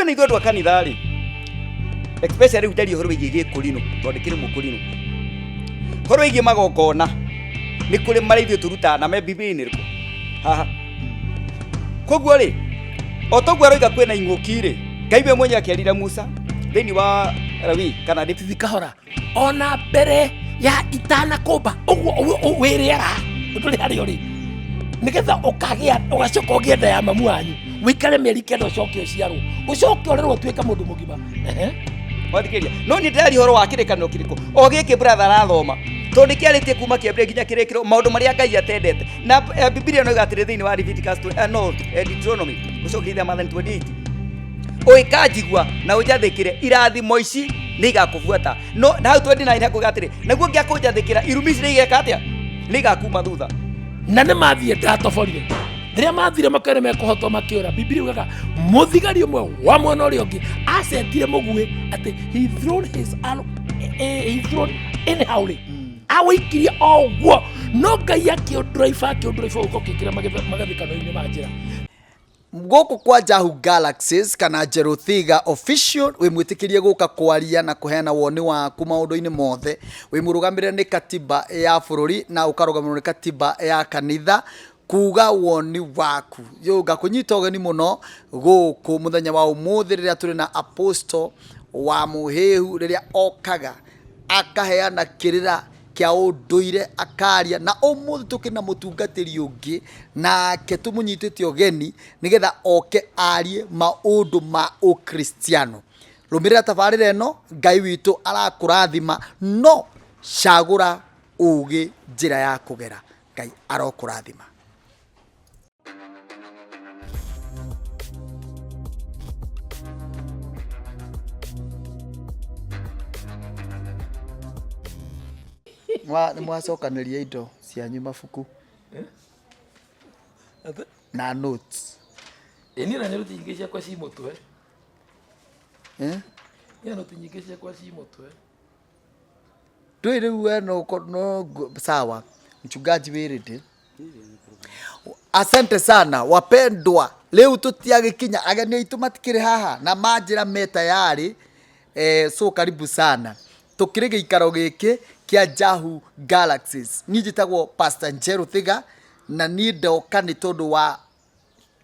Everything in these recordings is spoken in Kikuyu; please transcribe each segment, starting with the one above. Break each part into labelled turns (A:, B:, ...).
A: Na ithuĩ andũ a kanitha rĩ, especially rĩu ndaria ũhoro wĩgiĩ gĩkũrinũ, tondũ ndĩkĩrĩ mũkũrinũ, ũhoro wĩgiĩ magongona nĩ kũrĩ marĩa ithuĩ tũrutaga na me Bibilia-inĩ ĩrĩkũ haha. Koguo rĩ, o toguo aroiga kwĩna ing'ũki rĩ, Ngai we mwenyewe akĩarire Musa thĩinĩ wa Lawi kana nĩ
B: Thithi kahora ona mbere ya itanakũmba ũguo wĩ rĩera ndũrĩ harĩa ũrĩ nĩgetha ũkagĩa ũgacoka ũgĩe nda ya mamu wanyu wĩikare mĩeri kenda ũcoke ũciarwo ũcoke ũrerwo ũtuĩke mũndũ mũgima. Ehe.
A: Wathikĩrĩria, no niĩ ndĩraria ũhoro wa kĩrĩkanĩro kĩrĩkũ? O gĩkĩ brother arathoma, tondũ nĩkĩarĩtie kuma kĩambĩrĩria nginya kĩrĩkĩro maũndũ marĩa Ngai atendete. Na Bibilia no ĩgatĩrĩ thĩinĩ wa Leviticus no Deuteronomy gũcokerithia Maathani 28, ũĩkanjigua na ũnjathĩkĩre, irathimo ici nĩ igakũbuata. No na hau 29 hakuga atĩrĩ, naguo ngĩa kũnjathĩkĩra, irumi ici nĩ igeka atĩa? Nĩ igakuma thutha.
B: Na nĩ mathiĩ ndatoborire rĩrĩa mathire makere mekũhotwo makĩũra. Bibilia yugaga mũthigari ũmwe wa mwena ũrĩa ũngĩ acetire mũguĩ atĩ he thrown his arrow, he thrown anyhow rĩ awĩikirie o ũguo, no Ngai akĩũndrive akĩũndrive ũko kĩkĩra magathĩkano-inĩ ma njĩra.
C: Gũkũ kwa Jahu Galaxies kana Njeruthiga Official, wĩ mwĩtĩkĩrie gũka kwaria na kũheana woni waku maũndũ-inĩ mothe. Wĩ mũrũgamĩrĩre nĩ katiba ya bũrũri na ũkarũgamĩrĩrwo nĩ katiba ya kanitha kuga woni waku. Yo ngakũnyita ũgeni mũno gũkũ mũthenya wa ũmũthĩ rĩrĩa tũrĩ na Apostle wa Mũhĩhu, rĩrĩa okaga akaheana kĩrĩra kĩa ũndũire akaria. Na ũmũthĩ tũkĩrĩ na mũtungatĩri ũngĩ nake tũmũnyitĩte ũgeni nĩgetha oke arie maũndũ ma ũkristiano. Rũmĩrĩra tabarĩra ĩno, Ngai witũ arakũrathima, no cagũra ũgĩ njĩra ya kũgera. Ngai arokũrathima. Nĩ mwacokanĩria indo cianyu, mabuku na notes?
B: Ĩ, niĩ na noti nyingĩ ciakwa ci mũtwe.
C: Eh?
B: Niĩ na noti nyingĩ ciakwa ci mũtwe.
C: Ndũĩ rĩu we no sawa, mchungaji wĩ ready. Asante sana wapendwa, rĩu tũtiagĩkinya, ageni aitũ matikĩrĩ haha na manjĩra me tayari. So karibu sana, tũkĩrĩ gĩikaro gĩkĩ kĩa Jahu Galaxies. Niĩ njĩtagwo Pastor Njerũ Thiga, na niĩ ndoka nĩ tondũ wa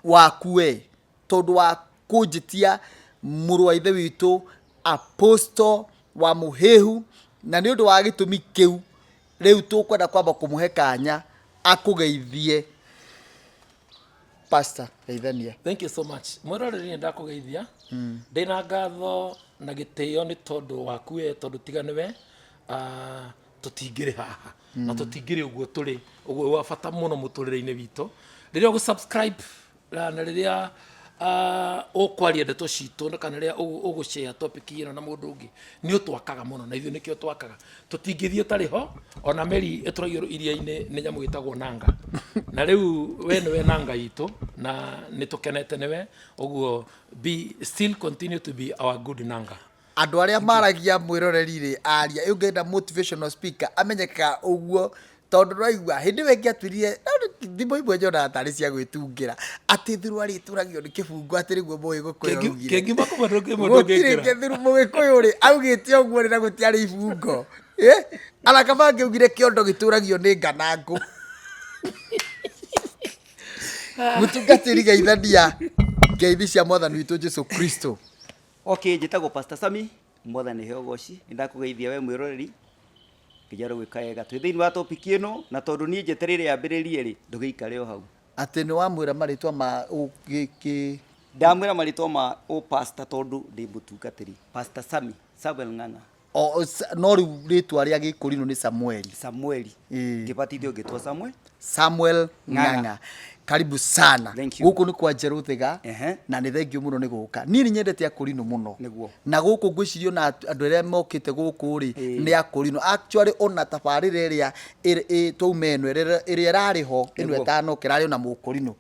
C: waku we, tondũ wa kũnjĩtia mũrũ wa ithe witũ Apostle wa Mũhĩhu, na nĩ ũndũ wa gĩtũmi kĩu rĩu tũkwenda kwamba kũmũhe kanya akũgeithie. Pastor, geithania.
B: Thank you so much, mwĩroreri. Nĩ ndakũgeithia ndĩna ngatho na gĩtĩo nĩ tondũ waku we, tondũ tiga nĩwe tũtingĩrĩ haha na tũtingĩrĩ ũguo tũrĩ ũguo wa bata mũno mũtũrĩre-inĩ witũ. Rĩrĩa ũgũ-subscribe na rĩrĩa ũkwaria ndeto citũ na kana rĩrĩa ũgũ-share topic ĩno na mũndũ ũngĩ, nĩ ũtwakaga mũno, na ithuĩ nĩkĩo twakaga. Tũtingĩthiĩ ũtarĩ ho. Ona meri ĩtũragio iria-inĩ nĩ nyamũ ĩtagwo nanga, na rĩu we nĩwe nanga itũ na nĩ tũkenete nĩwe ũguo. Be still, continue to be our good nanga.
C: Andũ arĩa maragia, mwĩroreri rĩ, aria ũngĩenda motivational speaker amenyekaga ũguo, tondũ raigua hĩndĩ ĩyo ĩngĩ atwĩrire thimũ imwe nyonaga tarĩ cia gwĩtungĩra, atĩ thuruarĩ ĩturagio nĩ kĩbungo, atĩ nĩguo mũgĩkũyũ augire.
B: Kĩngiuma kũmwe ndũngĩmwe.
C: Gũtirĩ
B: ndũngĩngĩra.
C: Kĩthuru mũgĩkũyũ rĩ augĩte ũguo rĩ, na gũtiarĩ ibungo. Eh? Araka mangĩaugire kĩondo gĩtũragio nĩ nganangũ. Mũtungatĩri, geithania ngeithi cia mwathani witũ Jesu Kristo.
A: Okay, njĩtagwo Pastor Sami, mwathani he ũgoci. Nĩ ndakũgeithia we mwĩroreri, nginya gwĩka wega. Twĩ thĩinĩ wa topic ĩno, na tondũ niĩ njetereire yambĩrĩrie rĩ, ndũgĩikare o hau.
C: Atĩ nĩ wamwĩra marĩtwa ma gĩkĩ?
A: Ndamwĩra marĩtwa ma ũ pastor tondũ ndĩ mũtungatĩri. Pastor Sami, Samuel Ng'ang'a.
C: O, no rĩu rĩtwa rĩa gĩkũrinũ nĩ Samueli?
A: Samueli.
C: Ĩĩ.
A: Ngĩbatithio ngĩtwo Samuel.
C: Samuel
A: Ng'ang'a.
C: Ng'ang'a, karibu sana.
A: Thank you.
C: Gũkũ nĩ kwa Njerũthiga. Na nĩ thengiũ mũno nĩ gũka. Niĩ nĩ nyendete akũrinũ mũno. Na gũkũ ngwĩciria ona andũ arĩa mokĩte gũkũ rĩ nĩ akũrinũ actually. Ona tabarĩra ĩrĩa twauma ĩno, ĩrĩa ĩrarĩ ho ĩno ĩtanoka, ĩrarĩ ona mũkũrinũ,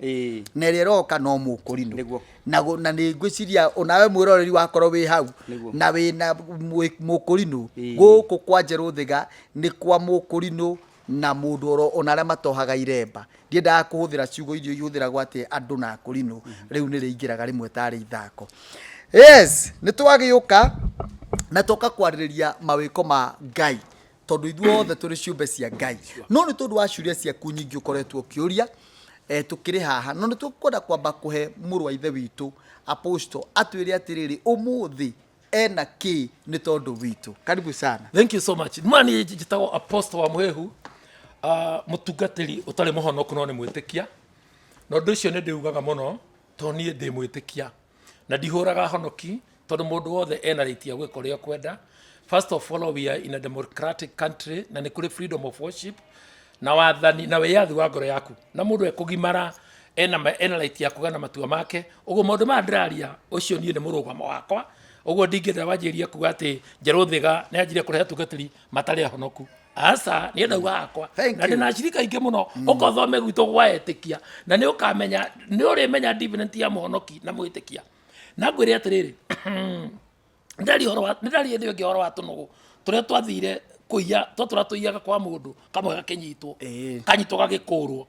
C: na ĩrĩa ĩroka no mũkũrinũ. Na nĩ ngwĩciria onawe mwĩroreri wakorwo wĩ hau na wĩna mũkũrinũ, gũkũ kwa Njerũthiga nĩ kwa mũkũrinũ na mũndũ oro ona arĩa matohaga iremba. Ndiendaga kũhũthĩra ciugo iria ihũthĩragwo atĩ andũ na akũrinũ rĩu nĩ rĩingĩraga rĩmwe tarĩ ithako. Yes, nĩ twagĩũka na tũka kwarĩrĩria mawĩko ma Ngai, tondũ ithuothe tũrĩ ciũmbe cia Ngai. No nĩ tondũ wa ciũria ciaku nyingĩ ũkoretwo ũkĩũria, tũkĩrĩ haha, no nĩ tũkwenda kwamba kũhe mũrũ wa ithe witũ Apostle atwĩre atĩrĩrĩ, ũmũthĩ ena kĩ nĩ tondũ witũ. Karibu sana.
B: Thank you so much. Ma niĩ njĩtagwo Apostle wa Mũhehu, mũtungatĩri ũtarĩ mũhonoku no nĩ mwĩtĩkia. Na ũndũ ũcio nĩ ndĩugaga mũno tondũ niĩ ndĩ mwĩtĩkia na ndihũraga honoki, tondũ mũndũ wothe ena right ya gwĩka ũrĩa ũkwenda. First of all, we are in a democratic country na nĩ kũrĩ freedom of worship na wathani na wĩyathi wa ngoro yaku, na mũndũ ekũgimara ena right ya kũgĩa na matua make. Ũguo maũndũ maya ndĩraria, ũcio niĩ nĩ mũrũgamo wakwa. Ũguo ndingĩenda wanjĩrie kuga atĩ Njerũthĩga nĩ anjirie kũrehe atungatĩri matarĩ ahonoku. Aca, niĩ ndauga hakwa.
C: Thank
B: Na
C: you.
B: ndĩna acirika aingĩ mũno. Ũka ũthome gwitũ gwa etĩkia na nĩ ũkamenya, nĩ ũrĩmenya difference ya mũhonoki na mwĩtĩkia. Na ngwĩre atĩrĩrĩ, ndari ũhoro wa ndari hĩndĩ ĩyo ĩngĩ ũhoro wa tũnũgũ tũrĩa twathire kũiya, twatũra tũiyaga kwa mũndũ kamwe gakĩnyitwo, kanyitwo gagĩkũrwo.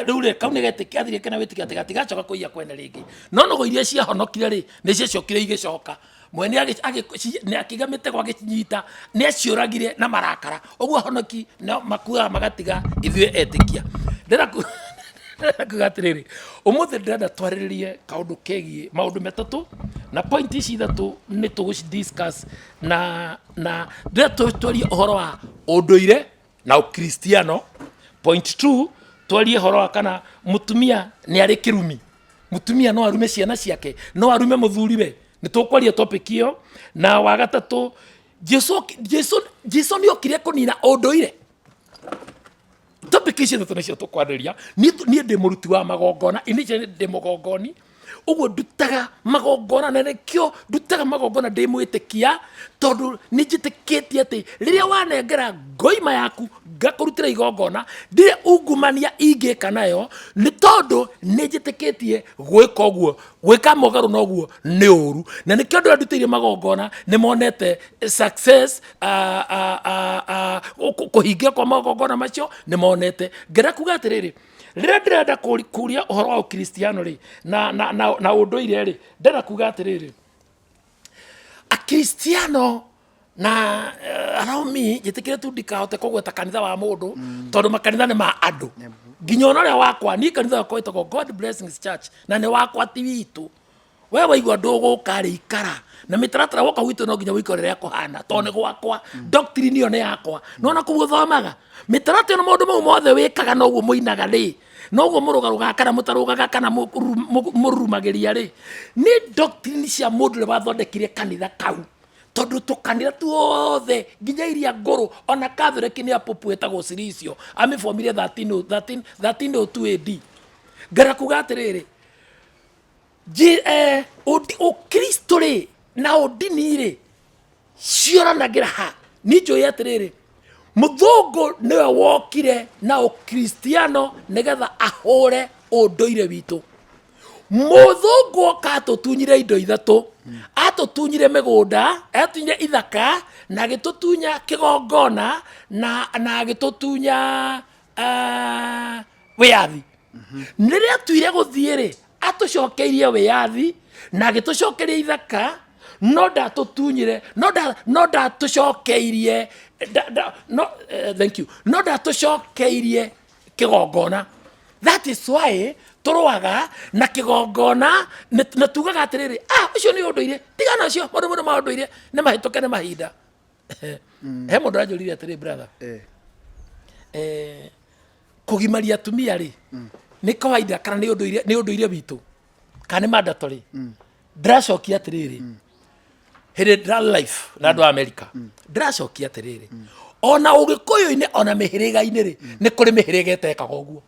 B: Rĩu rĩ, kau nĩ getĩkia, athire kena wĩtĩkia atĩ gatigacoka kũiya kwene rĩngĩ. No nũgũ iria ciahonokire rĩ, nĩ ciacokire igĩcoka. Mwene nĩ akĩiga mĩtego, agĩcinyita, nĩ aciũragire na marakara. Ũguo ahonoki no makuaga magatiga ithuĩ etĩkia. Ndĩrenda kuga atĩrĩrĩ, ũmũthĩ ndĩrenda twarĩrĩrie kaũndũ kegiĩ maũndũ matatũ, na point ici ithatũ nĩ tũgũci discuss, na ndĩrenda twarie ũhoro wa ũndũire na ũkristiano. Point 2, twarie ũhoro wa kana mũtumia nĩ arĩ kĩrumi, mũtumia no arume ciana ciake, no arume mũthuriwe. Nĩ tũkwaria topic ĩyo. Na wa gatatũ, Jesu nĩ okire kũnina ũndũire. Topic ici ithatũ nĩcio tũkwarĩrĩria. Niĩ ndĩ mũruti wa magongona, initially ndĩ mũgongoni, ũguo ndutaga magongona, na nĩkĩo ndutaga magongona ndĩ mwĩtĩkia, tondũ nĩ njĩtĩkĩtie atĩ rĩrĩa wanengera ngoima yaku ngakũrutĩra igongona, ndirĩ ungumania ingĩka nayo, nĩ tondũ nĩ njĩtĩkĩtie gwĩka ũguo, gwĩka mũgarũ na ũguo nĩ ũru. Na nĩkĩo andũ arĩa ndutĩire magongona nĩ monete success, kũhingia kwa magongona macio nĩ monete. Ngĩenda kuga atĩrĩrĩ, rĩrĩa ndĩrenda kũria ũhoro wa ũkristiano rĩ, na ũndũire rĩ, ndĩrenda kuga atĩrĩrĩ, akristiano na allow me njĩtĩkĩre tu ndikahote kũgweta kanitha wa mũndũ, tondũ makanitha nĩ ma andũ, nginya ona ũrĩa wakwa. Niĩ kanitha wakwa wĩtagwo God Blessings Church, na nĩ wakwa, ti witũ. We waigua ndũgũka rĩ, ikara na mĩtaratara. Woka gwitũ no nginya ũikare ũrĩa kũhana, tondũ nĩ gwakwa, doctrine ĩyo nĩ yakwa. Nona kũu ũthomaga mĩtaratara ĩno, maũndũ mau mothe wĩkaga noguo mũinaga rĩ, noguo mũrũgarũgaga kana mũtarũgaga kana mũrurumagĩria rĩ, nĩ doctrine cia mũndũ ũrĩa wathondekire kanitha kau, tondũ tũkanitha tuothe nginya iria ngũrũ, ona Catholic nĩ apopu wĩtagwo Siricio amĩbomire 13 1302 AD. Ngara kuga atĩrĩrĩ, ũkristo rĩ na ũndini rĩ cioranagĩra ha? Niĩ njũĩ atĩrĩrĩ, mũthũngũ nĩwe wokire na ũkristiano nĩgetha ahũre ũndũire witũ. Mũthũngũ oka atũtunyire indo ithatũ: atũtunyire mĩgũnda, atunyire ithaka, na agĩtũtunya kĩgongona, na agĩtũtunya wĩyathi. Rĩrĩa atuire gũthiĩ rĩ, atũcokeirie wĩyathi na agĩtũcokeria ithaka, no ndatũtunyire, no ndatũcokeirie no, thank you, no ndatũcokeirie kĩgongona. That is why tũrũaga na kĩgongona na tugaga atĩrĩrĩ, ah, ũcio nĩ ũndũire, tigana ũcio, maũndũ mũndũ ma ũndũire nĩ mahĩtũke nĩ mahinda. He mũndũ aranjũririe atĩrĩ, brother, kũgimaria atumia rĩ, nĩ kawaida kana nĩ ũndũire witũ kana nĩ mandatory? Ndĩracokia atĩrĩrĩ, hĩndĩ ndĩra life na andũ a America, ndĩracokia atĩrĩrĩ, ona ũgĩkũyũ-inĩ, ona mĩhĩrĩga-inĩ rĩ, nĩ kũrĩ mĩhĩrĩga ĩtekaga ũguo,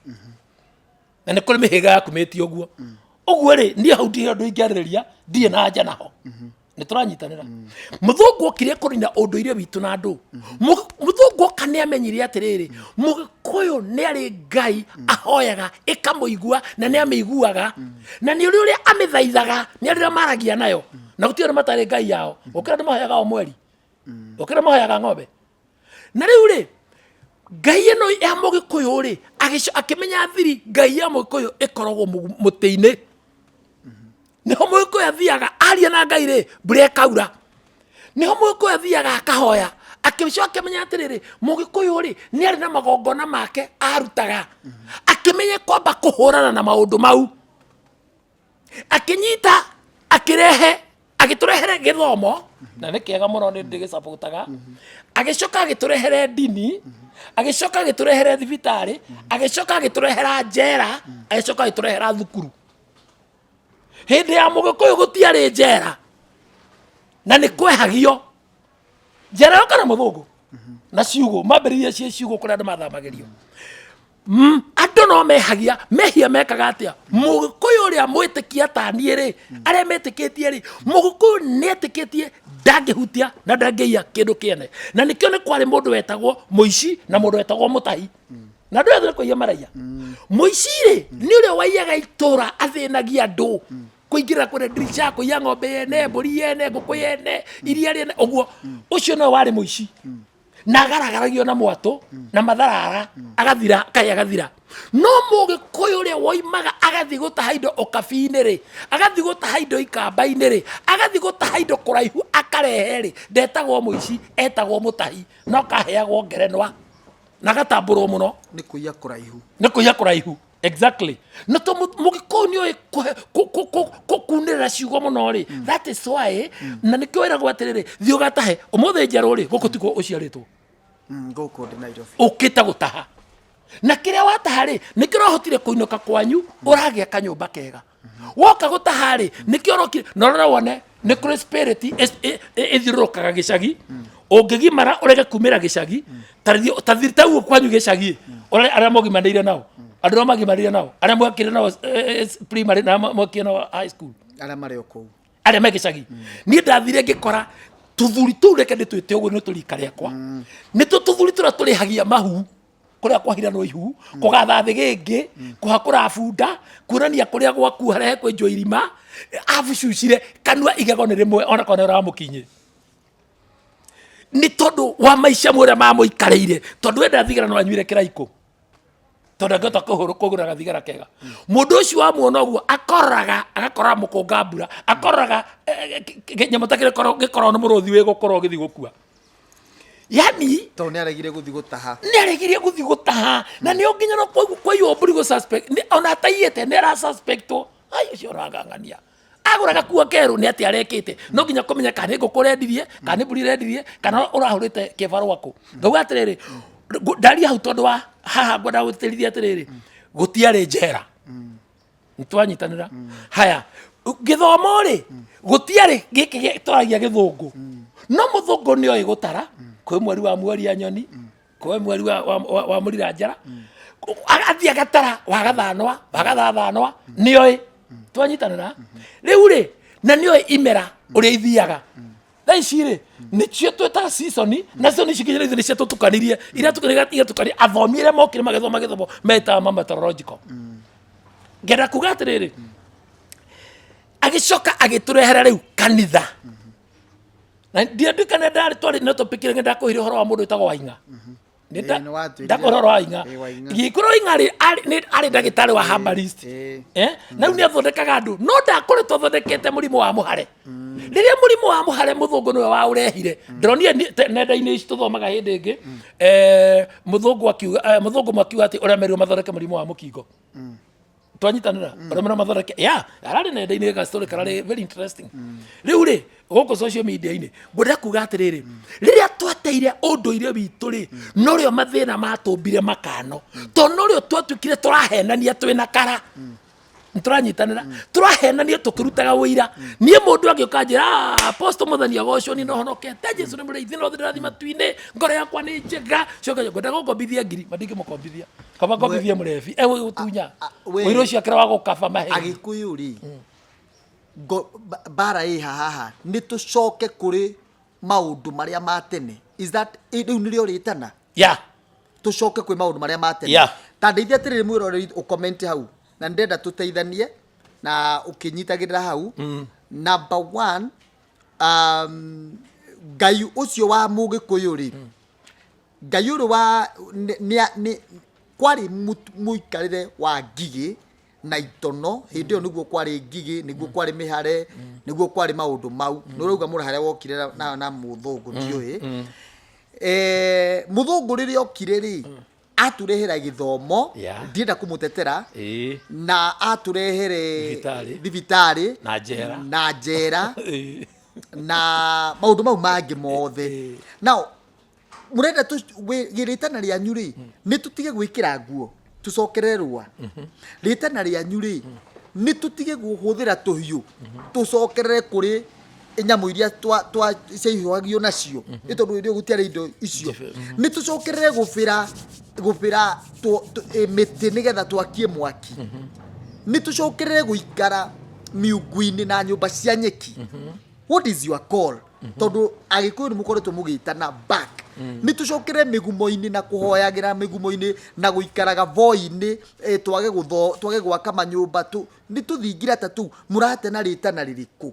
B: na nĩ kũrĩ mĩhĩrĩga yakumĩtie ũguo. Ũguo rĩ, niĩ hau ndirĩ ũndũ ingĩarĩrĩria, ndirĩ na anja naho, nĩ tũranyitanĩra. Mũthũngũ okire kũnina ũndũire witũ na andũ. Mũthũngũ oka nĩ amenyire atĩrĩrĩ, mũgĩkũyũ nĩ arĩ ngai ahoyaga ĩkamũigua, na nĩ amĩiguaga, na nĩ ũrĩ ũrĩa amĩthaithaga, nĩ arĩ ũrĩa maragia nayo, na gũtirĩ andũ matarĩ ngai yao. Gũkĩra andũ mahoyaga o mweri, gũkĩra mahoyaga ng'ombe. Na rĩu rĩ, ngai ĩno ya mũgĩkũyũ rĩ, akĩmenya thiri ngai ya mũgĩkũyũ ĩkoragwo mũtĩ-inĩ, nĩho mũgĩkũyũ athiaga. Aria na Ngai rĩ, mbura ĩkaura. Nĩho Mũgĩkũyũ athiaga akahoya, akĩcoka akĩmenya atĩrĩrĩ, Mũgĩkũyũ rĩ, nĩ arĩ na magongona make arutaga, akĩmenya kwamba kũhũrana na maũndũ mau, akĩnyita, akĩrehe, agĩtũrehere gĩthomo, na nĩ kĩega mũno, nĩ ndĩgĩcabotaga. Agĩcoka agĩtũrehere ndini, agĩcoka agĩtũrehere thibitarĩ, agĩcoka agĩtũrehera njera, agĩcoka agĩtũrehera thukuru. Hĩndĩ ya Mũgĩkũyũ gũtiarĩ njera, na nĩ kwehagio njera yoka na mũthũngũ na ciugũ, mambĩrĩirie ciĩ ciugũ kũrĩa andũ mathamagĩrio. Andũ no mehagia mehia, mekaga atĩa? Mũgĩkũyũ ũrĩa mwĩtĩkia taniĩ rĩ, arĩa metĩkĩtie rĩ, Mũgĩkũyũ nĩ etĩkĩtie ndangĩhutia na ndangĩiya kĩndũ kĩene, na nĩkĩo nĩ kwarĩ mũndũ wetagwo mũici na mũndũ wetagwo mũtahi, na andũ othe nĩ kũiya maraiya. Mũici rĩ, nĩ ũrĩa waiyaga itũra, athĩnagia andũ kũingĩra kũrĩa ndirica, kũiya ng'ombe yene, mbũri yene, ngũkũ yene, iria rĩene ũguo. Ũcio nĩwe warĩ mũici, na agaragaragio na mwatũ na matharara, agathira kaĩ agathira. No Mũgĩkũyũ ũrĩa woimaga agathiĩ gũtaha indo ũkabi-inĩ rĩ, agathiĩ gũtaha indo ikamba-inĩ rĩ, agathiĩ gũtaha indo kũraihu akarehe rĩ, ndetagwo mũici, etagwo mũtahi, no kaheagwo ngerenwa na agatambũrwo mũno.
C: Nĩ kũiya kũraihu.
B: Nĩ kũiya kũraihu, exactly. Na to Mũgĩkũyũ nĩ oĩ kũkunĩrĩra ciugo mũno rĩ, that is why na nĩkĩo wĩragwo atĩrĩrĩ, thiĩ ũgatahe ũmũthĩ njerũ rĩ, gũkũ tikuo ũciarĩtwo.
C: Gũkũ ndĩ Nairobi.
B: Ũkĩte gũtaha, na kĩrĩa wataha rĩ, nĩkĩo ũrahotire kũinũka kwanyu, ũragĩa kanyũmba kega. Woka gũtaha rĩ, nĩkĩo ũrokire. Na ũrore wone nĩ kũrĩ spirit ĩthiũrũrũkaga gĩcagi. Ũngĩgimara ũrege kumĩra gĩcagi, ta tauo kwanyu gĩcagi, ũrore arĩa mũgimanĩire nao, andũ arĩa magimanĩire nao, arĩa mwekire nao primary na arĩa mwekire nao high school,
C: arĩa marĩ o kũu,
B: arĩa me gĩcagi. Niĩ ndathire ngĩkora tũthuri tũu, reke ndĩtwĩte ũguo, nĩ tũrika rĩakwa, nĩ tũ tũthuri tũrĩa tũrĩhagia mahu kũrĩa kwahiranwo ihu, kũgatha thĩgĩngĩ, kũhakũra bunda, kuonania kũrĩa gwaku harĩa hekwenjwo irima, abucucire kanua, igego nĩ rĩmwe, ona korwo nĩ ũramũkinyĩ, nĩ tondũ wa maica mũrĩa mamũikarĩire, tondũ wenda thigara no anyuire kĩraikũ, tondũ angĩhota kũgũra gathigara kega. Mũndũ ũcio wamuona ũguo akororaga, agakorora mũkũnga mbura, akororaga nyamũ ta gĩkorwo nĩ mũrũthi wĩ gũkorwo ũgĩthiĩ gũkua, yani
C: tondũ nĩ aregire gũthiĩ gũtaha.
B: Nĩ aregire gũthiĩ gũtaha, na nĩ nginya no kwaiywo mbũri gũ suspect, ona ataiyĩte nĩ ara suspectwo, ai, ũcio ũrangang'ania agũra gakua kerũ nĩ atĩ arekĩte. No nginya kũmenya kana nĩ ngũkũ ũrendirie, kana nĩ mbũri ũrendirie, kana ũrahũrĩte kĩbarũa kũ. Ngauga atĩrĩrĩ, ndaria hau tondũ wa haha ngwenda gũtĩrithia atĩrĩrĩ, gũtiarĩ njera, nĩtwanyitanĩra. Haya, gĩthomo rĩ, gũtiarĩ gĩkĩ twaragia gĩthũngũ, no mũthũngũ nĩ oĩ gũtara kwĩ mweri wa mweri nyoni, kwĩ mweri wa mũrira njara, agathiĩ agatara wa gathanwa, wa gathathanwa, nĩ oĩ. Twanyitanĩra rĩu rĩ, na nĩ oĩ imera ũrĩa ithiaga. Thaa ici rĩ, nĩcio twĩtaga season, na season ici nginya ithuĩ nĩcio tũtukanirie, iria tukanirie athomi arĩa mokire magĩthoma gĩthomo metaga ma meteorological. Ngenda kuga atĩrĩrĩ, agĩcoka agĩtũrehera rĩu kanitha, na ndiandikana ndarĩ twarĩ na topic ĩrĩa ndakũhire ũhoro wa mũndũ wĩtagwo Waing'a.
C: Nĩ watwĩrire.
B: Ndakũhe ũhoro wa Waing'a.
C: Ĩĩ, Waing'a.
B: Gĩkũrũ Waing'a rĩ, arĩ ndagĩtarĩ wa herbalist. Na rĩu nĩ athondekaga andũ, no ndakoretwo athondekete mũrimũ wa mũhare. Rĩrĩa mũrimũ wa mũhare, mũthũngũ nĩwe waũrehire. Ndĩronire nenda-inĩ ici tũthomaga hĩndĩ ĩngĩ, mũthũngũ akiuga, mũthũngũ makiuga atĩ ũrĩa merirwo mathondeke mũrimũ wa mũkingo. Twanyitanĩra, ũrĩa merirwo mathondeke ya ararĩ nenda-inĩ ga story kararĩ very interesting. Rĩu rĩ, gũkũ social media-inĩ, ngwenda kuga atĩrĩrĩ, rĩrĩa twateire ũndũire witũ rĩ, norĩo mathĩna matũmbire makano, tondũ norĩo twatuĩkire tũrahenania twĩna kara. Nĩtũranyitanĩra, tũrahenania tũkĩrutaga ũira. Niĩ mũndũ angĩũka njĩra, "Ah, Apostle Mũthoni agocwo, niĩ nohonokete, Jesu nĩ mũrĩithi, no ndĩrathiĩ matu-inĩ, ngoro yakwa nĩ njega," coka ngwenda gũkombithia ngiri ma, ndingĩmũkombithia, kaba ngombithie mũrebi egũgĩtunya ũira ũcio akĩra wa gũkaba maheni.
C: Agĩkũyũ rĩ, mbara ĩ haha, nĩ tũcoke kũrĩ maũndũ marĩa ma tene. Is that rĩu nĩrĩo rĩtana?
B: Ya.
C: Tũcoke kwĩ maũndũ marĩa ma tene.
B: Yeah.
C: Ta ndeithia atĩrĩrĩ, mwĩroreri, ũcomment hau, na ndĩrenda tũteithanie na ũkĩnyitagĩrĩra hau. Number one, Ngai ũcio wa Mũgĩkũyũ rĩ, Ngai ũrĩ wa nĩ kwarĩ mũikarĩre wa ngigĩ. Na itono hĩndĩ ĩyo nĩguo kwarĩ ngigĩ, nĩguo kwarĩ mĩhare, nĩguo kwarĩ maũndũ mau. Nĩ ũrauga mũrahare wokire na mũthũngũ, ndiũĩ. Mũthũngũ rĩrĩa okire rĩ, atũrehera gĩthomo. Ndienda kũmũtetera. Na atũrehere
B: Thibitarĩ.
C: Thibitarĩ.
B: Na njera.
C: Na njera. Na maũndũ mau mangĩ mothe. Now mũrenda rĩtana rĩanyu rĩ, nĩ tũtige gwĩkĩra nguo tũcokerere rũa? Rĩtana rĩanyu rĩ, nĩ tũtige kũhũthĩra tũhiũ tũcokerere kũrĩ nyamũ iria twa ciahiũhagio nacio, nĩ tondũ hĩndĩ ĩyo gũtiarĩ indo icio? Nĩ tũcokerere gũbĩra mĩtĩ nĩgetha twakie mwaki? Nĩ tũcokerere gũikara miungu-inĩ na nyũmba cia nyeki? What is your call? Tondũ Agĩkũyũ nĩ mũkoretwo mũgĩtana back, nĩ tũcokerere mĩgumo-inĩ na kũhoyagĩra mĩgumo-inĩ na gũikaraga voi-inĩ, twage gwaka manyũmba tu, nĩ tũthingira ta tũu? Mũratena rĩtana rĩrĩkũ?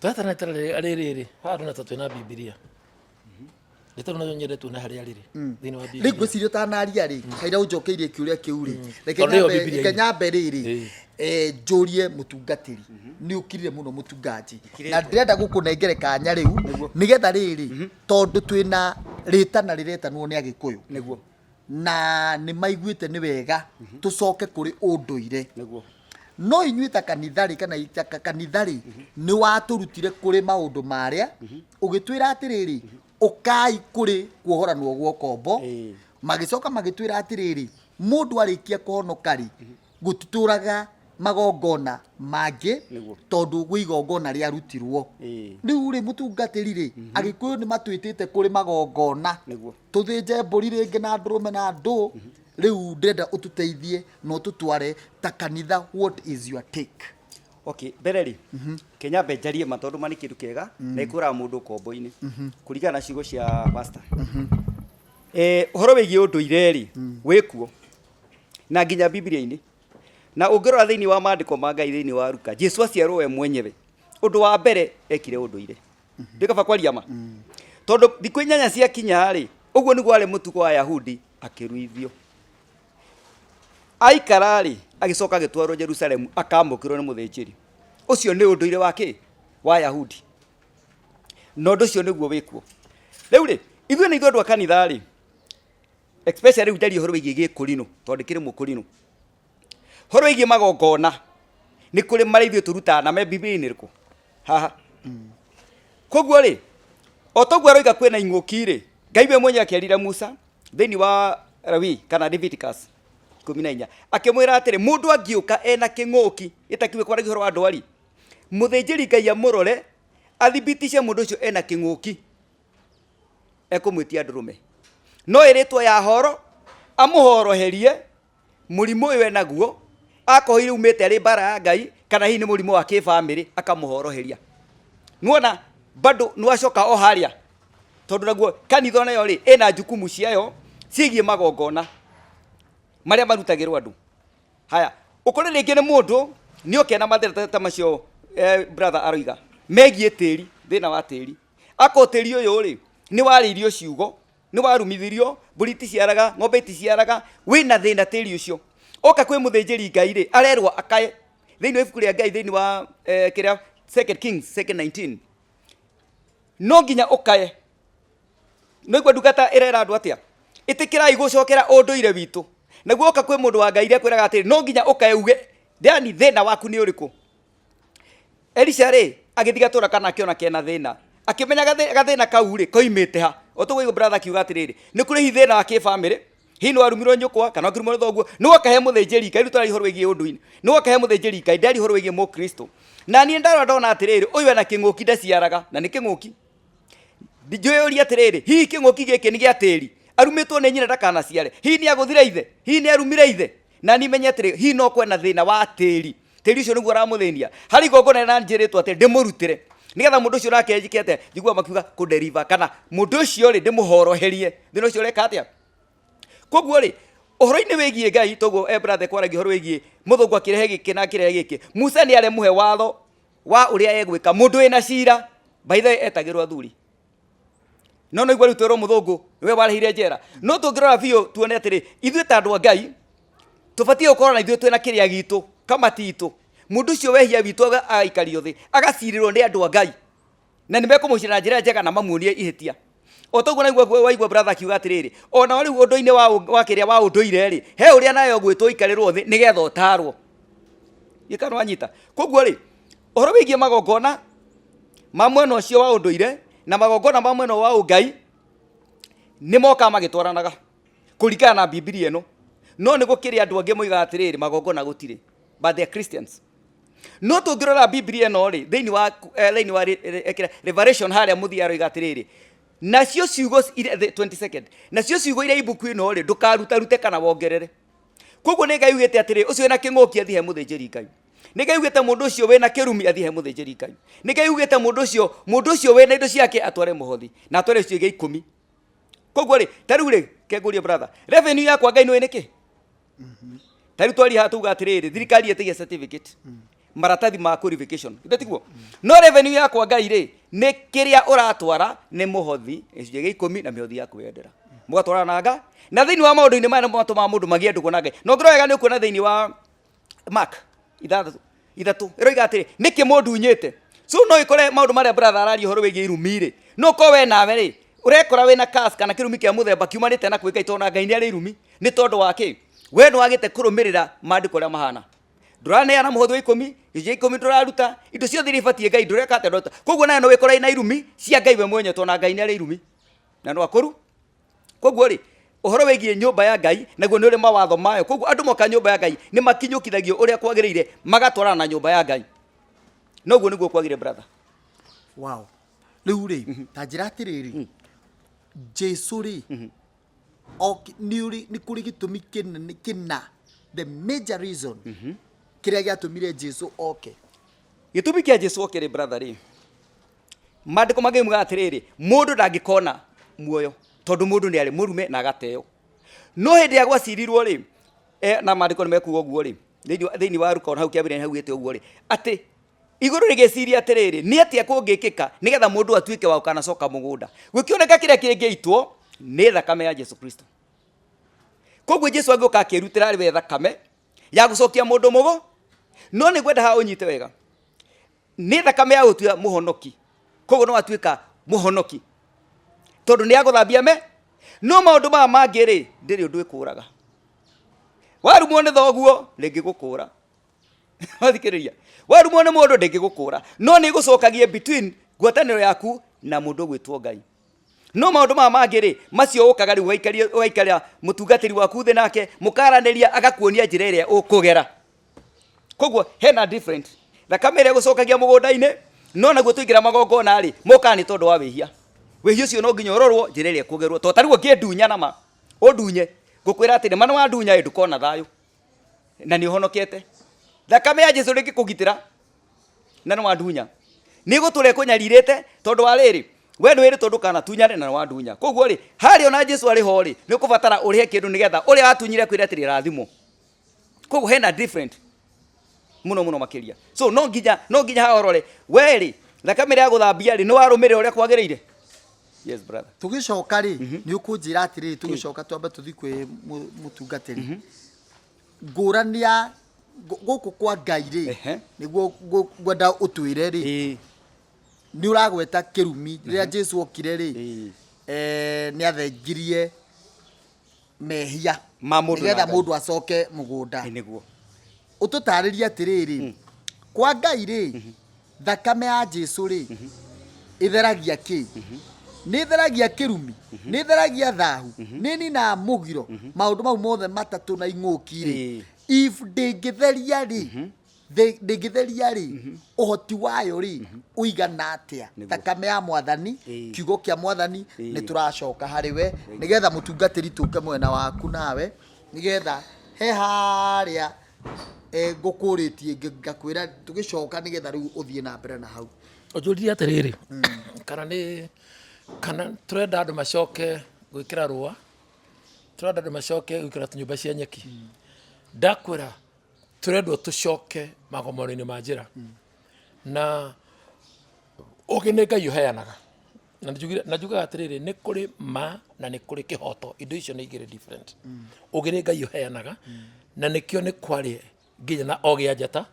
B: Twetana rĩtana rĩrĩ haha ndona ta twĩna Bibilia, rĩtana nayo nyende tuone harĩa rĩrĩ thĩinĩ wa
C: Rĩu
B: Bibilia.
C: Ngwĩciria ũtanaria rĩ, kaira ũnjokeirie kĩũria kĩu rĩ, reke
B: Tondũ ĩyo
C: reke
B: Bibilia-inĩ.
C: nyambe rĩrĩ, njũrie mũtungatĩri. Nĩ ũkirire mũno, mũtungaji, na ndĩrenda gũkũnengere kanya rĩu nĩgetha rĩrĩ, tondũ twĩna rĩtana rĩretanwo nĩ Agĩkũyũ na nĩ maiguĩte nĩ wega tũcoke kũrĩ ũndũire. No inyuĩ ta kanitha rĩ, kana ta kanitha rĩ, nĩ watũrutire kũrĩ maũndũ marĩa ũgĩtwĩra atĩrĩrĩ, ũkai kũrĩ kuohoranwo gwa ũkombo. Magĩcoka magĩtwĩra atĩrĩrĩ, mũndũ arĩkia kũhonoka rĩ, gũtitũraga magongona mangĩ, tondũ gwĩ igongona rĩarutirwo. Rĩu rĩ, mũtungatĩri rĩ, Agĩkũyũ nĩ matwĩtĩte kũrĩ magongona, tũthĩnje mbũri rĩngĩ na ndũrũme na ndũ. Rĩu ndĩrenda ũtũteithie na ũtũtware ta kanitha, what is your take?
A: Okay, mbere rĩ, kenyambe njarie ma, tondũ ma nĩ kĩndũ kĩega na ĩkũraga mũndũ ũkombo-inĩ kũringana na ciugo cia pastor. Ũhoro wĩgiĩ ũndũire rĩ, wĩkuo na nginya Bibilia-inĩ, na ũngĩrora thĩinĩ wa maandĩko ma Ngai, thĩinĩ wa Luka, Jesu aciarwo we mwenyewe, ũndũ wa mbere ekire ũndũire. Ndĩkaba kwaria ma, tondũ thikũ 8 ciakinya rĩ, ũguo nĩguo arĩ mũtugo wa Ayahudi, akĩruithio aikara rĩ, agĩcoka agĩtwarwo Jerusalemu akamũkĩrwo nĩ mũthĩnjĩri. Ũcio nĩ ũndũire wa kĩ wa Ayahudi, na ũndũ ũcio nĩguo wĩkuo rĩu rĩ. Ithuĩ nĩ ithuĩ andũ a kanitha rĩ, especially rĩu njarie ũhoro wĩgiĩ gĩkũrinũ, tondũ ndĩkĩrĩ mũkũrinũ. Ũhoro wĩgiĩ magongona, nĩ kũrĩ marĩa ithuĩ tũrutaga na me Bibilia-inĩ ĩrĩkũ haha. Koguo rĩ, o toguo aroiga kwĩna ing'ũki rĩ, Ngai we mwenyewe akĩarire Musa thĩinĩ wa Lawi kana Leviticus 14, akĩmwĩra atĩrĩ, mũndũ angĩũka ena kĩng'ũki gĩtakiuge kwaragia ũhoro wa ndwari, mũthĩnjĩri Ngai amũrore, athibitice mũndũ ũcio ena kĩng'ũki, ekũmwĩtia ndũrũme no ĩrĩtwo ya horo, amũhoroherie mũrimũ ũyũ enaguo, akorwo hihi umĩte arĩ mbara ya Ngai kana hihi nĩ mũrimũ wa kĩbamĩrĩ, akamũhoroheria. Nĩwona bado nĩwacoka o harĩa, tondũ naguo kanitha onayo rĩ, ĩna jukumu ciayo ciĩgiĩ magongona marĩa marutagĩrwo andũ. Haya, ũkore rĩngĩ nĩ mũndũ nĩ oke na mathĩna ta macio, brother aroiga megiĩ tĩri, thĩna wa tĩri. Akorwo tĩri ũyũ rĩ, nĩ warĩirio ciugo, nĩ warumithirio, mbũri iticiaraga, ng'ombe iticiaraga, wĩna thĩna tĩri ũcio. Oka kwĩ mũthĩnjĩri Ngai rĩ, arerwo akae thĩinĩ wa ibuku rĩa Ngai, thĩinĩ wa kĩrĩa Second Kings second 19, no nginya ũkae. Noigua ndungata ĩrera andũ atĩa, ĩtĩkĩrai gũcokera ũndũire witũ. Naguo oka kwĩ mũndũ wa Ngai akwĩraga atĩrĩ, no nginya ũkae uge yani thĩna waku nĩ ũrĩkũ. Elisha rĩ, agĩthiĩ gatũra kana akĩona kena thĩna, akĩmenya gathĩna kau rĩ koimĩte ha. O tũguo brother akiuga atĩrĩrĩ, nĩ kũrĩ hihi thĩna wa kĩbamĩrĩ, hihi nĩ warumirwo nyũkwa kana ũkĩrumwo nĩ thoguo, nĩ woka he mũthĩnjĩri Ngai. Rĩu tũraria ũhoro wĩgiĩ ũndũire, nĩ woka he mũthĩnjĩri Ngai, ndaria ũhoro wĩgiĩ mũkristo, na niĩ ndarora ndona atĩrĩrĩ, ũyũ ena kĩng'ũki, ndaciaraga, na nĩ kĩng'ũki. Njũyũria atĩrĩrĩ, hihi kĩng'ũki gĩkĩ nĩ gĩa tĩri, arumĩtwo nĩ nyina ndakanaciare? Hihi nĩ agũthire ithe? Hihi nĩ arumire ithe? Na niĩ menye atĩrĩ, hihi no kwena thĩna wa tĩri, tĩri ũcio nĩguo ũramũthĩnia. Harĩ igongona na njĩrĩtwo atĩ ndĩmũrutĩre nĩgetha mũndũ ũcio nake njĩke atĩa? Njiguaga makiuga kũderiva, kana mũndũ ũcio rĩ, ndĩmũhoroherie thĩna ũcio ũreka atĩa. Koguo rĩ, ũhoro-inĩ wĩgiĩ Ngai, toguo brother kwaragia ũhoro wĩgiĩ mũthũngũ akĩrehe gĩkĩ na akĩrehe gĩkĩ, Musa nĩ aremũhe watho wa ũrĩa egwĩka mũndũ wĩna cira. By the way, etagĩrwo athuri, no igua rĩu twĩrwo mũthũngũ nĩwe warehire njera. No tũngĩrora biũ tuone atĩrĩ, ithuĩ ta andũ a Ngai tũbatiĩ gũkorwo na ithuĩ twĩna kĩrĩa gitũ. Kamati itũ, mũndũ ũcio wehia witũ agaikario thĩ, agacirĩrwo nĩ andũ a Ngai, na nĩ mekũmũcira na njĩra njega na mamuonie ihĩtia. O toguo naigua waigua brother akiuga atĩrĩrĩ, ona rĩu ũndũ-inĩ wa kĩrĩa wa ũndũire rĩ, he ũrĩa nawe ũgwĩtwo ũikarĩrwo thĩ nĩgetha ũtarwo. Gĩkano wanyita. Koguo rĩ, ũhoro wĩgiĩ magongona ma mwena ũcio wa ũndũire na magongona ma mwena wa ũngai nĩ mokaga magĩtwaranaga kũringana na Bibilia ĩno. No nĩ gũkĩrĩ andũ angĩ moigaga atĩrĩrĩ, magongona gũtirĩ, but they are Christians. No tũngĩrora Bibilia ĩno rĩ, thĩinĩ wa Revelation harĩa mũthia aroiga atĩrĩrĩ, nacio ciugo iria, the 22nd, nacio ciugo iria ibuku ĩno rĩ, ndũkarutarute kana wongerere. Koguo nĩ Ngai ugĩte atĩrĩ, ũcio wĩna kĩng'ũki athiĩ he mũthĩnjĩri Ngai. Nĩ Ngai ugĩte mũndũ ũcio wĩna kĩrumi athiĩ he mũthĩnjĩri Ngai. Nĩ Ngai ugĩte mũndũ ũcio wĩna indo ciake atware mũhothi na atware gĩcunjĩ gĩa 10. Koguo rĩ, ta rĩu rĩ, kengũrie brother, revenue yakwa Ngai nĩũĩ nĩkĩ? Ta rĩu twaria haha tuga atĩrĩrĩ, thirikari ĩtagia certificate, maratathi ma qualification, githĩ tiguo? No revenue yakwa Ngai rĩ, nĩ kĩrĩa ũratwara nĩ mũhothi, gĩcunjĩ gĩa 10 na mĩhothi ya kwĩyendera. Mũgatwarana na Ngai, na thĩinĩ wa maũndũ-inĩ maya nĩmo matũmaga mũndũ magĩe ndũgũ na Ngai. Na ũngĩrora wega nĩ ũkuona thĩinĩ wa Mark 6:3 ĩroiga atĩrĩ, nĩkĩ mũndunyĩte? So no ĩkore maũndũ marĩa brother araria ũhoro wĩgiĩ irumi rĩ, no ũkorwo we nawe rĩ, ũrekora wĩna curse kana kĩrumi kĩa mũthemba kiumanĩte na kwĩ Ngai, tondũ na Ngai nĩ arĩ irumi. Nĩ tondũ wa kĩ? We nĩ wagĩte kũrũmĩrĩra maandĩko ũrĩa mahana. Ndũraneana mũhothi wa 10, gĩcunjĩ gĩa 10 ndũraruta, indo ciothe iria ibatiĩ Ngai ndũreka atĩa, ndũraruta. Koguo nawe no wĩkore na irumi cia Ngai we mwenyewe, tondũ na Ngai nĩ arĩ irumi na no akũru. Koguo rĩ, ũhoro wĩgiĩ nyũmba ya Ngai naguo nĩ ũrĩ mawatho mayo. Koguo andũ moka nyũmba ya Ngai nĩ makinyũkithagio ũrĩa kwagĩrĩire, magatwarana na nyũmba ya Ngai. Noguo nĩguo kwagĩrĩire brother.
C: Wow. Rĩu rĩ, ta njĩra atĩrĩrĩ, Jesu rĩ, nĩ kũrĩ gĩtũmi kĩnene kĩna, the major reason kĩrĩa gĩatũmire Jesu oke.
A: Gĩtũmi kĩa Jesu oke rĩ brother rĩ, maandĩko mangĩ mugaga atĩrĩrĩ, mũndũ ndangĩkona muoyo tondũ mũndũ nĩ arĩ mũrume na agateo. No hĩndĩ ya gwacirirwo rĩ, na maandĩko nĩ mekuga ũguo rĩ, thĩinĩ wa Luka ona hau kĩambĩrĩria haugĩte ũguo rĩ, atĩ igũrũ rĩgĩciria atĩrĩrĩ, nĩ atĩa kũngĩkĩka nĩgetha mũndũ atuĩke wa gũkanacoka mũgũnda. Gũkĩoneka kĩrĩa kĩngĩitwo nĩ thakame ya Jesu Kristo. Koguo Jesu agĩũka akĩrutĩra arĩ we thakame ya gũcokia mũndũ mũgũ. No nĩ ngwenda haha ũnyite wega, nĩ thakame ya gũtua mũhonoki. Koguo no atuĩka mũhonoki tondũ nĩ agũthambia me. No maũndũ maya mangĩ rĩ, ndĩrĩ ũndũ ĩkũraga. Warumwo nĩ thoguo rĩngĩgũkũra, wathikĩrĩria, warumwo nĩ mũndũ ndĩngĩgũkũra, no nĩ ĩgũcokagia between ngwatanĩro yaku na mũndũ ũgwĩtwo Ngai. No maũndũ maya mangĩ rĩ, macio ũkaga rĩu ũgaikaria mũtungatĩri waku thĩ nake, mũkaranĩria, agakuonia njĩra ĩrĩa ũkũgera. Koguo hena different thakame ĩrĩa ĩgũcokagia mũgũnda-inĩ, no naguo tũingĩra magongona rĩ, mokaga nĩ tondũ wa wĩhia. Wĩhia ũcio no nginya ũrorwo njĩra ĩrĩa ĩkũgerwo. Tondũ ta rĩu ũngĩndunya nama, ũndunye, ngũkwĩra atĩrĩ, ma nĩ wandunya ĩ, ndũkona thayũ na nĩ ũhonokete. Thakame ya Jesu ndĩngĩkũgitĩra na nĩ wandunya. Nĩ ĩgũtũra ĩkũnyarirĩte tondũ wa rĩrĩ, we nĩ wĩrĩtwo ndũkanatunyane na nĩ wandunya. Koguo rĩ, harĩa ona Jesu arĩ ho rĩ, nĩ ũkũbatara ũrĩhe kĩndũ nĩgetha ũrĩa watunyire akwĩre atĩrĩ rathimwo. Koguo hena different mũno mũno makĩria. So no nginya haha ũrore we rĩ, thakame ĩrĩa ya gũthambia rĩ, nĩ warũmĩrĩra ũrĩa kwagĩrĩire. Yes brother.
C: Tũgĩcoka rĩ, nĩ ũkũnjĩra atĩrĩrĩ, tũgĩcoka twambe tũthiĩ kwĩ mũtungatĩri. Ngũrani ya gũkũ kwa Ngai rĩ, nĩguo ngwenda ũtwĩre rĩ, nĩ ũragweta kĩrumi. Rĩrĩa Jesu okire rĩ, nĩ athengirie mehia
A: ma mũndũ
C: nĩgetha
A: na Ngai.
C: Mũndũ acoke mũgũnda.
A: Ĩ, nĩguo.
C: Ũtũtarĩrie atĩrĩrĩ, kwa Ngai rĩ, thakame ya Jesu rĩ, ĩtheragia kĩ? Nĩ ĩtheragia kĩrumi, nĩ ĩtheragia thahu, nĩ ĩninaga mũgiro, maũndũ mau mothe matatũ na ing'ũki rĩ? If ndĩngĩtheria rĩ, ndĩngĩtheria rĩ, ũhoti wayo rĩ ũigana atĩa? Thakame ya Mwathani, kiugo kĩa Mwathani, nĩ tũracoka harĩ we nĩgetha mũtungatĩri tũke mwena waku nawe, nĩgetha he harĩa ngũkũrĩtie ngakwĩra tũgĩcoka, nĩgetha rĩu ũthiĩ na mbere na hau.
B: Ũnjũririe atĩrĩrĩ, kana nĩ kana tũrenda andũ macoke gwĩkĩra rũa, tũrenda andũ macoke gwĩkĩra nyũmba cia nyeki. Ndakwĩra tũrendwo tũcoke magomano-inĩ ma njĩra, na ũgĩ nĩ Ngai ũheanaga. Na na njugaga atĩrĩrĩ, nĩ kũrĩ ma na nĩ kũrĩ kĩhoto, indo icio nĩ igĩrĩ different. Ũgĩ nĩ Ngai ũheanaga, na nĩkĩo nĩ kwarĩ Nginya na ogĩ a njata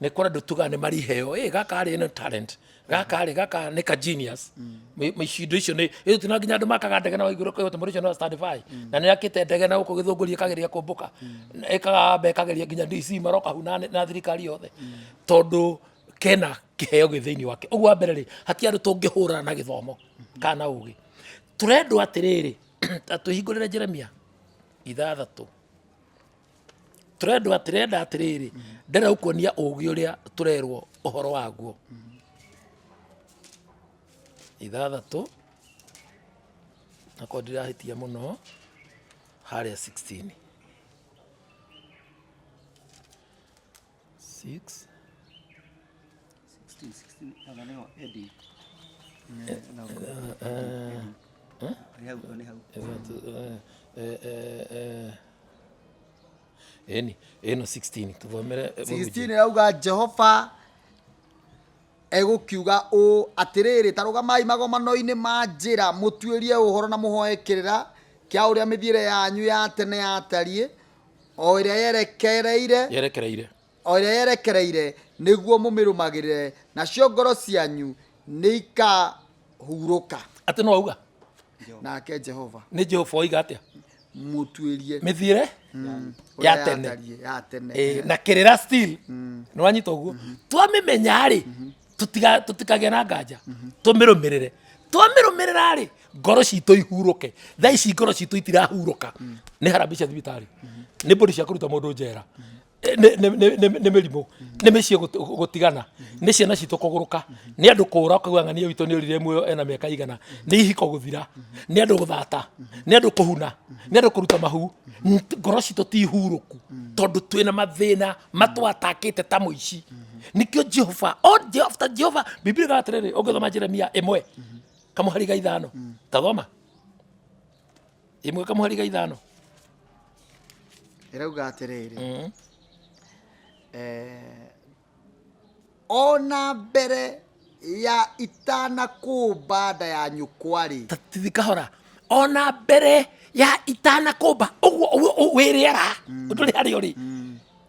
B: nĩ kũrĩ andũ tugaga nĩ marĩ iheo, ĩ gaka rĩ nĩ talent, gaka rĩ gaka nĩ ka genius. Indo icio nĩ ĩ tina nginya andũ makaga ndege na waigũrũ kwĩhota mũndũ ũcio no stand by na nĩ akĩte ndege na gũkũ gĩthũngũri ĩkageria kũmbũka, ĩkagamba ĩkageria nginya DC maroka hau na thirikari yothe tondũ kena kĩheo gĩ thĩinĩ wake. Ũguo wa mbere rĩ, hatirĩ andũ tũngĩhũrana na gĩthomo kana na ũgĩ. Tũrendwo atĩrĩrĩ, ta twĩhingũrĩre Jeremia 6. Tũrendwo atĩrenda atĩrĩrĩ, ndĩrenda gũkuonia ũgĩ ũrĩa tũrerwo ũhoro waguo. 6, akorwo ndirahĩtia mũno, harĩa 16 6.
A: 16, 16, anga nĩho Eddie. Nĩ hau, nĩ hau.
B: Ĩni ĩno 16 tũthomere.
C: 16 ĩrauga, Jehova egũkiuga ũũ atĩrĩrĩ, ta rũgamai magomano-inĩ ma njĩra, mũtuĩrie ũhoro na mũhoe kĩrĩra kĩa ũrĩa mĩthiĩre yanyu ya tene yatariĩ, o ĩrĩa yerekereire
B: yerekereire
C: o ĩrĩa yerekereire, nĩguo mũmĩrũmagĩrĩre, nacio ngoro cianyu nĩ ikahurũka.
B: Atĩ no auga?
C: Nake Jehova.
B: Nĩ Jehova oiga atĩa?
C: Mũtuĩrie
B: mĩthiĩre
C: ũrĩa
B: ya tene.
C: Yatariĩ, ya tene.
B: Na kĩrĩra still nĩ wanyita ũguo twamĩmenya rĩ, tũtikagĩa na nganja, tũmĩrũmĩrĩre. Twamĩrũmĩrĩra rĩ, ngoro citũ ihurũke. Thaa ici ngoro citũ itirahurũka nĩ harambĩ cia thibitarĩ, nĩ mbũri cia kũruta mũndũ njera, nĩ mĩrimũ, nĩ mĩciĩ gũtigana, nĩ ciana citũ kũgũrũka, nĩ andũ kũũra, ũkaigua ng'ania witũ nĩ ũrire muoyo ena mĩaka igana, nĩ ihiko gũthira, nĩ andũ gũthata, nĩ andũ kũhuna, nĩ andũ kũruta mahu. Ngoro citũ ti hurũku tondũ twĩna mathĩna matwatakĩte ta mũici. Nĩkĩo Jehova o after Jehova Biblia ĩgaga atĩrĩrĩ, ũngĩthoma Jeremia 1:5, tathoma 1:5.
C: Ĩrauga atĩrĩrĩ, ona mbere ya itanakũmba nda ya nyũkwa rĩ,
B: Tatithi kahora. Ona mbere ya itanakũmba ũguo wĩ rĩera ndũrĩ harĩa ũrĩ,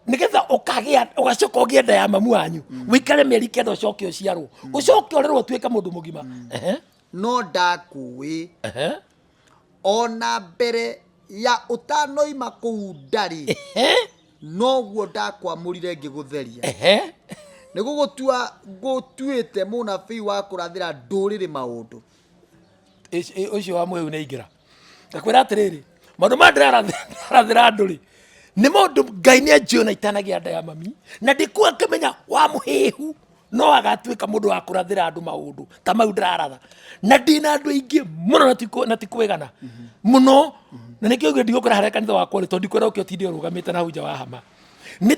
B: nĩgetha ũkagĩa ũgacoka ũgĩe nda ya mamu wanyu, wĩikare mĩeri 9, ũcoke ũciarwo, ũcoke ũrerwo ũtuĩke mũndũ mũgima. Ehe.
C: No ndakũĩ ona mbere ya ũtanoima kũu ndarĩ, noguo ndakwamũrire ngĩgũtheria, nĩ gũgũtua ngũtuĩte mũnabii wa kũrathĩra ndũrĩrĩ maũndũ.
B: Ũcio wa mũhĩu nĩ aingĩra. Ngakwĩra atĩrĩrĩ, maũndũ maya ndĩrarathĩra andũ rĩ, nĩ maũndũ Ngai nĩ anjũĩ na itanagĩa nda ya mami, na ndĩkuo akĩmenya wa mũhĩhu no agatuĩka mũndũ wa kũrathĩra andũ maũndũ ta mau ndĩraratha. Na ndĩna andũ aingĩ mũno na ti kwĩgana mũno, na nĩkĩo ngiuga ndigũkora harĩa kanitha wakwa rĩ, tondũ ndikwenda ũke ũtinde ũrũgamĩte na hau nja wa hama. Nĩ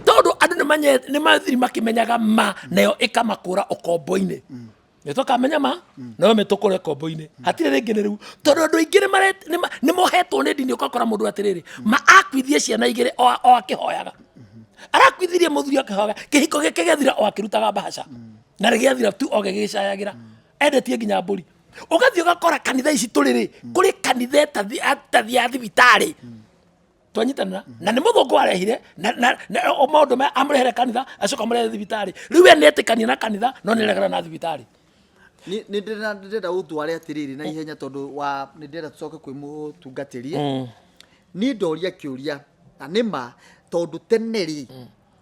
B: tondũ andũ nĩ mathiri makĩmenyaga ma nayo ĩkamakũra ũkombo-inĩ. Nĩ tũkamenya ma no mĩtũkũre kombo-inĩ, hatirĩ rĩngĩ nĩ rĩu, tondũ andũ aingĩ nĩ mohetwo nĩ ndini. Ũgakora mũndũ atĩrĩrĩ, ma akuithie ciana igĩrĩ o akĩhoyaga, arakuithirie mũthuri akĩhoyaga, kĩhiko gĩake gĩathira o akĩrutaga mbahaca, na rĩgĩathira tu o gĩgĩcayagĩra, endetie nginya mbũri. Ũgathiĩ ũgakora kanitha ici tũrĩ rĩ, kũrĩ kanitha ĩtathiaga thibitarĩ. Twanyitanĩra na nĩ mũthũngũ warehire na o maũndũ maya, amũrehere kanitha, acoka amũrehere thibitarĩ. Rĩu we nĩetĩkania na kanitha no nĩregana na thibitarĩ.
C: Nĩ ndĩrenda ũtware atĩrĩrĩ na ihenya, tondũ wa nĩ ndĩrenda tũcoke kwĩ mũtungatĩri. Niĩ ndoria kĩũria, na nĩ ma, tondũ tene rĩ,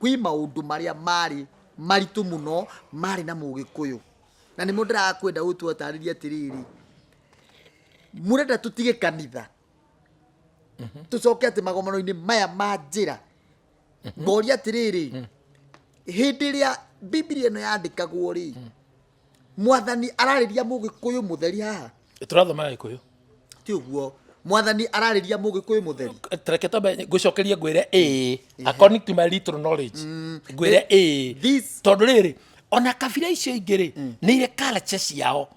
C: kwĩ maũndũ marĩa marĩ maritũ mũno marĩ na mũgĩkũyũ, na nĩmo ndĩrakwenda ũtwatarĩrie atĩrĩrĩ, mũrenda tũtige kanitha tũcoke atĩ magomano-inĩ maya ma njĩra? Ngoria atĩrĩrĩ, hĩndĩ ĩrĩa Bibilia ĩno yandĩkagwo rĩ, Mwathani ararĩria mũgĩkũyũ mũtheri haha?
B: Tũrathoma Gĩkũyũ.
C: Ti ũguo, Mwathani ararĩria mũgĩkũyũ mũtheri?
B: Reke twambe ngũcokerie, ngwĩre ĩĩ, according to my little knowledge, ngwĩre ĩĩ. Tondũ rĩrĩ, ona kabira icio ingĩ rĩ, nĩ irĩ culture ciao.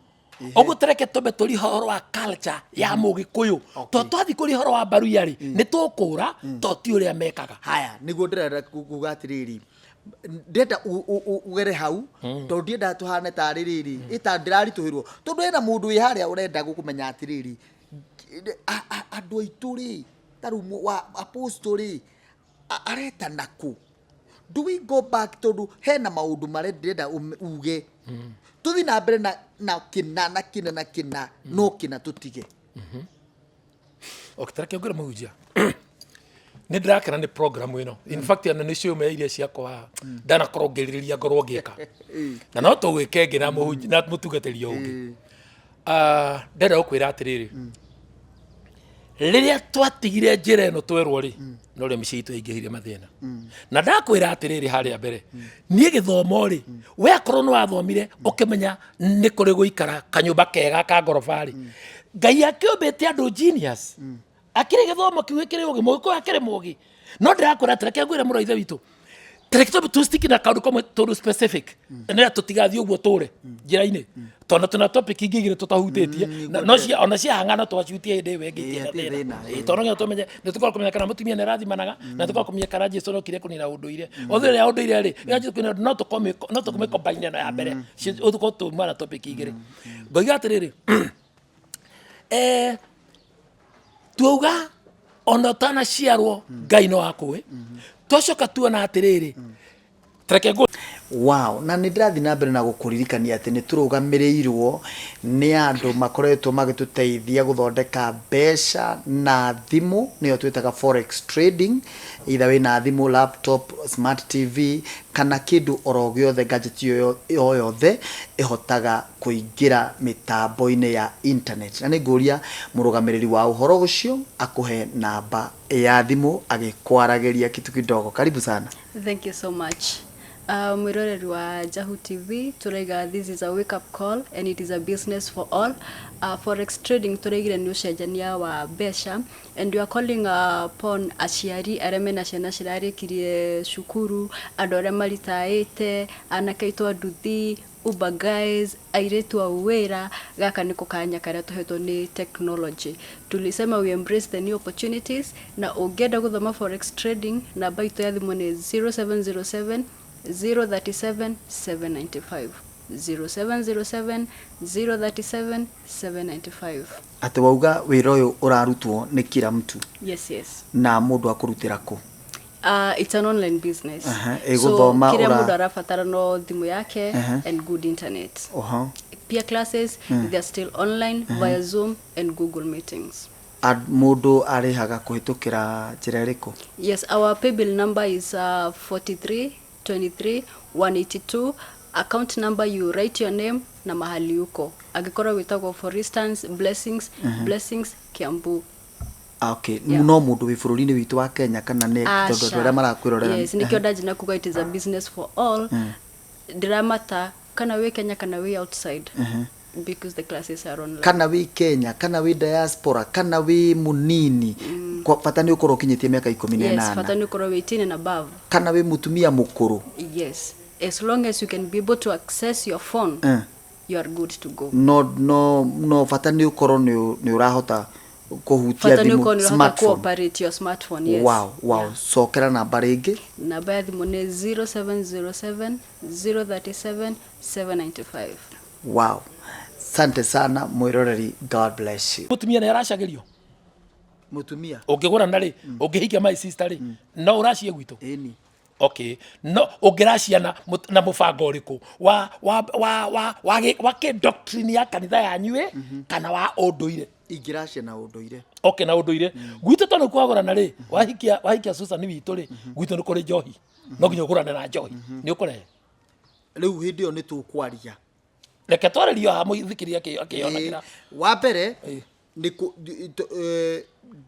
B: Ũguo tũreke twambe tũrie ũhoro wa culture ya mũgĩkũyũ, to twathiĩ kũria ũhoro wa Mbaruya rĩ, nĩ tũkũra to ti ũrĩa mekaga.
C: Haya, nĩguo ndĩrenda kuga atĩrĩrĩ, ndĩrenda ũgere hau, tondũ ndienda tũhane tarĩ rĩrĩ ĩta ndĩraritũhĩrwo, tondũ hena mũndũ wĩ harĩa ũrenda gũkũmenya atĩrĩrĩ, andũ aitũ rĩ, ta rĩu wa apostle rĩ, aretana kũ? Do we go back, tondũ hena maũndũ marĩa ndĩrenda uge tũthiĩ na mbere na kĩna na kĩna na kĩna, no kĩna tũtige.
B: Okay, tareke ngwĩre mũhunjia, nĩ ndĩrakena nĩ program ĩno. In fact, ona nĩ ciũme iria ciakwa ndanakorwo ngĩrirĩria ngorwo ngĩka, na no tũgwĩke ĩngĩ na mũhunjia na mũtungatĩri ũngĩ. Ah, ndĩrenda gũkwĩra atĩrĩrĩ, rĩrĩa twatigire njĩra ĩno twerwo rĩ, no rĩo mĩciĩ itũ yaingĩhire mathĩna. Na ndakwĩra atĩrĩrĩ, harĩa mbere niĩ gĩthomo rĩ, we akorwo nĩ wathomire ũkĩmenya nĩ kũrĩ gũikara kanyũmba kega ka ngoroba rĩ, Ngai akĩũmbĩte andũ genius, akĩrĩ gĩthomo kĩu gĩkĩrĩ ũgĩ, mũgĩkũyũ akĩrĩ mũgĩ. No ndĩrakwĩra atĩ reke ngwĩre, mũrũ wa ithe witũ, tareke twambe tũ stick na kaũndũ kamwe tondũ specific nĩgetha tũtigathiĩ ũguo tũre njĩra-inĩ, tondũ tũna topic ingĩ igĩrĩ tũtahutĩtie. No cia ona ciahang'ana no tũgacihutia hĩndĩ ĩyo ĩngĩ.
C: Ĩĩ,
B: itirĩ na
C: hatirĩ
B: thĩna.
C: thĩna,
B: Ĩĩ, tondũ no nginya tũmenye, nĩ tũkorwo kũmenya kana mũtumia nĩ arathimanaga, na tũkorwo kũmenya kana Jesu nokire kũnina ũndũire othe ũrĩa ũndũire rĩ ya Jesu kũnina, no tũkũmĩ combine ĩno ya mbere. Ũtũkorwo tuma na topic igĩrĩ. Ngoiga atĩrĩrĩ, tuauga ona ũtanaciarwo Ngai no akũĩ. Twacoka tuona atĩrĩrĩ, tareke ngũ
C: Wow, na nĩ ndĩrathiĩ na mbere na gũkũririkania atĩ nĩ tũrũgamĩrĩirwo nĩ andũ makoretwo magĩtũteithia gũthondeka mbeca na thimũ, nĩyo twĩtaga forex trading. Either wĩna thimũ, laptop, smart TV kana kĩndũ oro gĩothe, gadget o yothe ĩhotaga kũingĩra mĩtambo-inĩ ya internet. Na nĩ ngũria mũrũgamĩrĩri wa ũhoro ũcio akũhe namba ya thimũ agĩkwaragĩria kitu kidogo. Karibu sana.
D: Thank you so much. Mwiroreri wa Jahu TV, turaiga this is a wake up call and it is a business for all. Forex trading turaigire nĩ ũcenjania wa mbeca, and we are calling upon aciari arĩa mena ciana cirarĩkirie cukuru, andũ arĩa maritaĩte, anake aitũ a nduthi, Uber guys, airĩtu a wĩra. Gaka nĩko kanya karĩa tũhetwo nĩ technology. Tulisema we embrace the new opportunities, na ũngĩenda gũthoma forex trading, namba itũ ya thimũ nĩ 0707 037 795, 0707 037 795.
C: Atĩ wauga wĩra ũyũ ũrarutwo nĩ kila mtu?
D: Yes.
C: Na mũndũ akũrutĩra kũ?
D: It's an online business.
C: Aha, ĩgũthoma
D: So kĩrĩa mũndũ arabatara no thimũ yake and good internet. Peer classes, they are still online via Zoom and Google meetings.
C: Mũndũ arĩhaga kũhĩtũkĩra njĩra ĩrĩkũ?
D: Yes, our paybill number is 43 23 182. Account number, you write your name na mahali uko. Angĩkorwo wĩtagwo, for instance, Blessings, Blessings Kiambu.
C: Ah, okay.
D: Yeah.
C: No mũndũ wĩ bũrũri-inĩ witũ wa Kenya kana nĩ tondũ andũ arĩa marakwĩrorera?
D: Yes, nĩkĩo ndanjina kuga it is a business for all. Ndiramata kana wĩ Kenya kana wĩ outside, because the classes are online.
C: Kana wĩ Kenya kana wĩ diaspora kana wĩ mũnini, kwa bata nĩ ũkorwo ũkinyĩtie mĩaka 18.
D: Yes, bata nĩ ũkorwo wĩ 18 and above.
C: Kana wĩ mũtumia mũkũrũ?
D: Yes, as long as you can be able to access your phone, you are good to go.
C: No bata nĩ ũkorwo nĩ ũrahota kũhutia
D: Bata nĩ
C: thimũ,
D: ũkorwo nĩ ũrahota
C: smartphone.
D: cooperate your smartphone, yes.
C: Wow. Cokera namba rĩngĩ.
D: Namba ya thimũ nĩ 0707 037 795.
C: Wow, sante sana mwĩroreri, God bless you.
B: Mũtumia nĩ aracagĩrio?
C: Mũtumia?
B: Ũngĩgũrana rĩ, ũngĩhikia my sister rĩ, no ũracie gwitũ?
C: Ĩni.
B: Okay, no ũngĩraciana na mũbango ũrĩkũ wa kĩ doctrine ya kanitha yanyu ĩ kana wa ũndũire?
C: Ingĩracia na ũndũire.
B: Okay, na ũndũire gwitũ, tondũ kwagũrana rĩ, wahikia Susan witũ rĩ, gwitũ nĩ kũrĩ njohi, no nginya ũgũrane na njohi, nĩ ũkũrehe?
C: Rĩu hĩndĩ ĩyo nĩ tũkwaria.
B: Reke twarĩrio haha mũthikĩria akĩyonagĩra.
C: Wa mbere, nĩ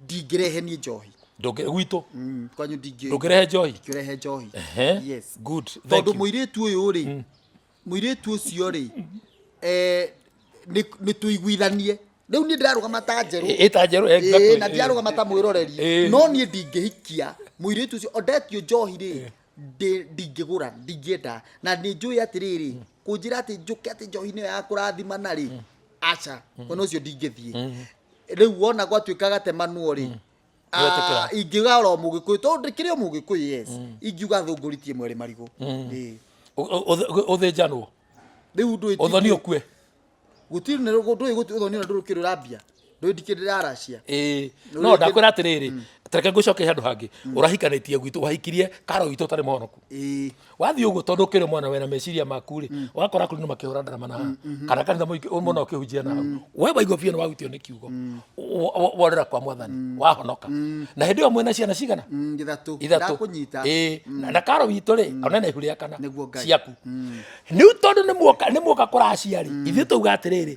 C: ndingĩrehe niĩ njohi.
B: Gwitũ.
C: Kwanyu ndingĩ.
B: Ndũngĩrehe njohi?
C: Ndingĩrehe njohi. Yes.
B: Good, thank
C: Tondũ
B: you.
C: mũirĩtu ũyũ rĩ, mũirĩtu ũcio rĩ, nĩ tũiguithanie. Rĩu niĩ ndĩrarũgama ta Njerũ.
B: Ĩ, ta Njerũ, exactly.
C: Na ndirarũgama ta mwĩroreri. No niĩ ndingĩhikia mũirĩtu ũcio ondetio njohi rĩ, ndingĩgũra, ndingĩenda, na nĩ njũĩ atĩrĩrĩ, kũnjĩra atĩ njũke atĩ njohi nĩyo ya kũrathimana rĩ, aca, mwena ũcio ndingĩthiĩ. Rĩu wona gwatuĩka gatemanwo rĩ,
B: Nĩwetĩkĩra.
C: Ingiuga oro mũgĩkũyũ, tondũ ndĩkĩrĩ o mũgĩkũyũ, yes, ingiuga thũngũri ti ĩmwe ĩrĩ marigũ. Ĩĩ.
B: Ũthĩnjanwo.
C: Rĩu ndũĩ
B: Ũthoni ũkue.
C: Gũtirĩ ndũĩ ũthoni ona ndũrũkĩrĩ ũrambia. Ndũĩ ndikĩ ndĩraracia.
B: Ĩĩ.
C: Rĩu
B: No
C: rĩngĩ-
B: ndakwĩra atĩrĩrĩ, tareke ngũcoke handũ hangĩ. Ũrahikanĩtie gwitũ, wahikirie karo witũ ũtarĩ mũhonoku. Wathiĩ ũguo tondũ ũkĩrĩ mwana wena meciria maku rĩ, ũgakora kũrĩ makĩhũra ndarama na haha kana kanitha mũingĩ mũno ũkĩhunjia na hau. We waigua biũ nĩ wahutio nĩ kiugo. Worĩra kwa mwathani, wahonoka. Na hĩndĩ ĩyo mwĩna ciana cigana?
C: Ithatũ.
B: Ithatũ.
C: Ndakũnyita.
B: Ĩĩ. Na karo witũ rĩ, ona na ihu rĩa kana
C: Nĩguo Ngai.
B: ciaku. Rĩu tondũ nĩ muoka nĩ muoka kũracia rĩ, ithuĩ tauga atĩrĩrĩ,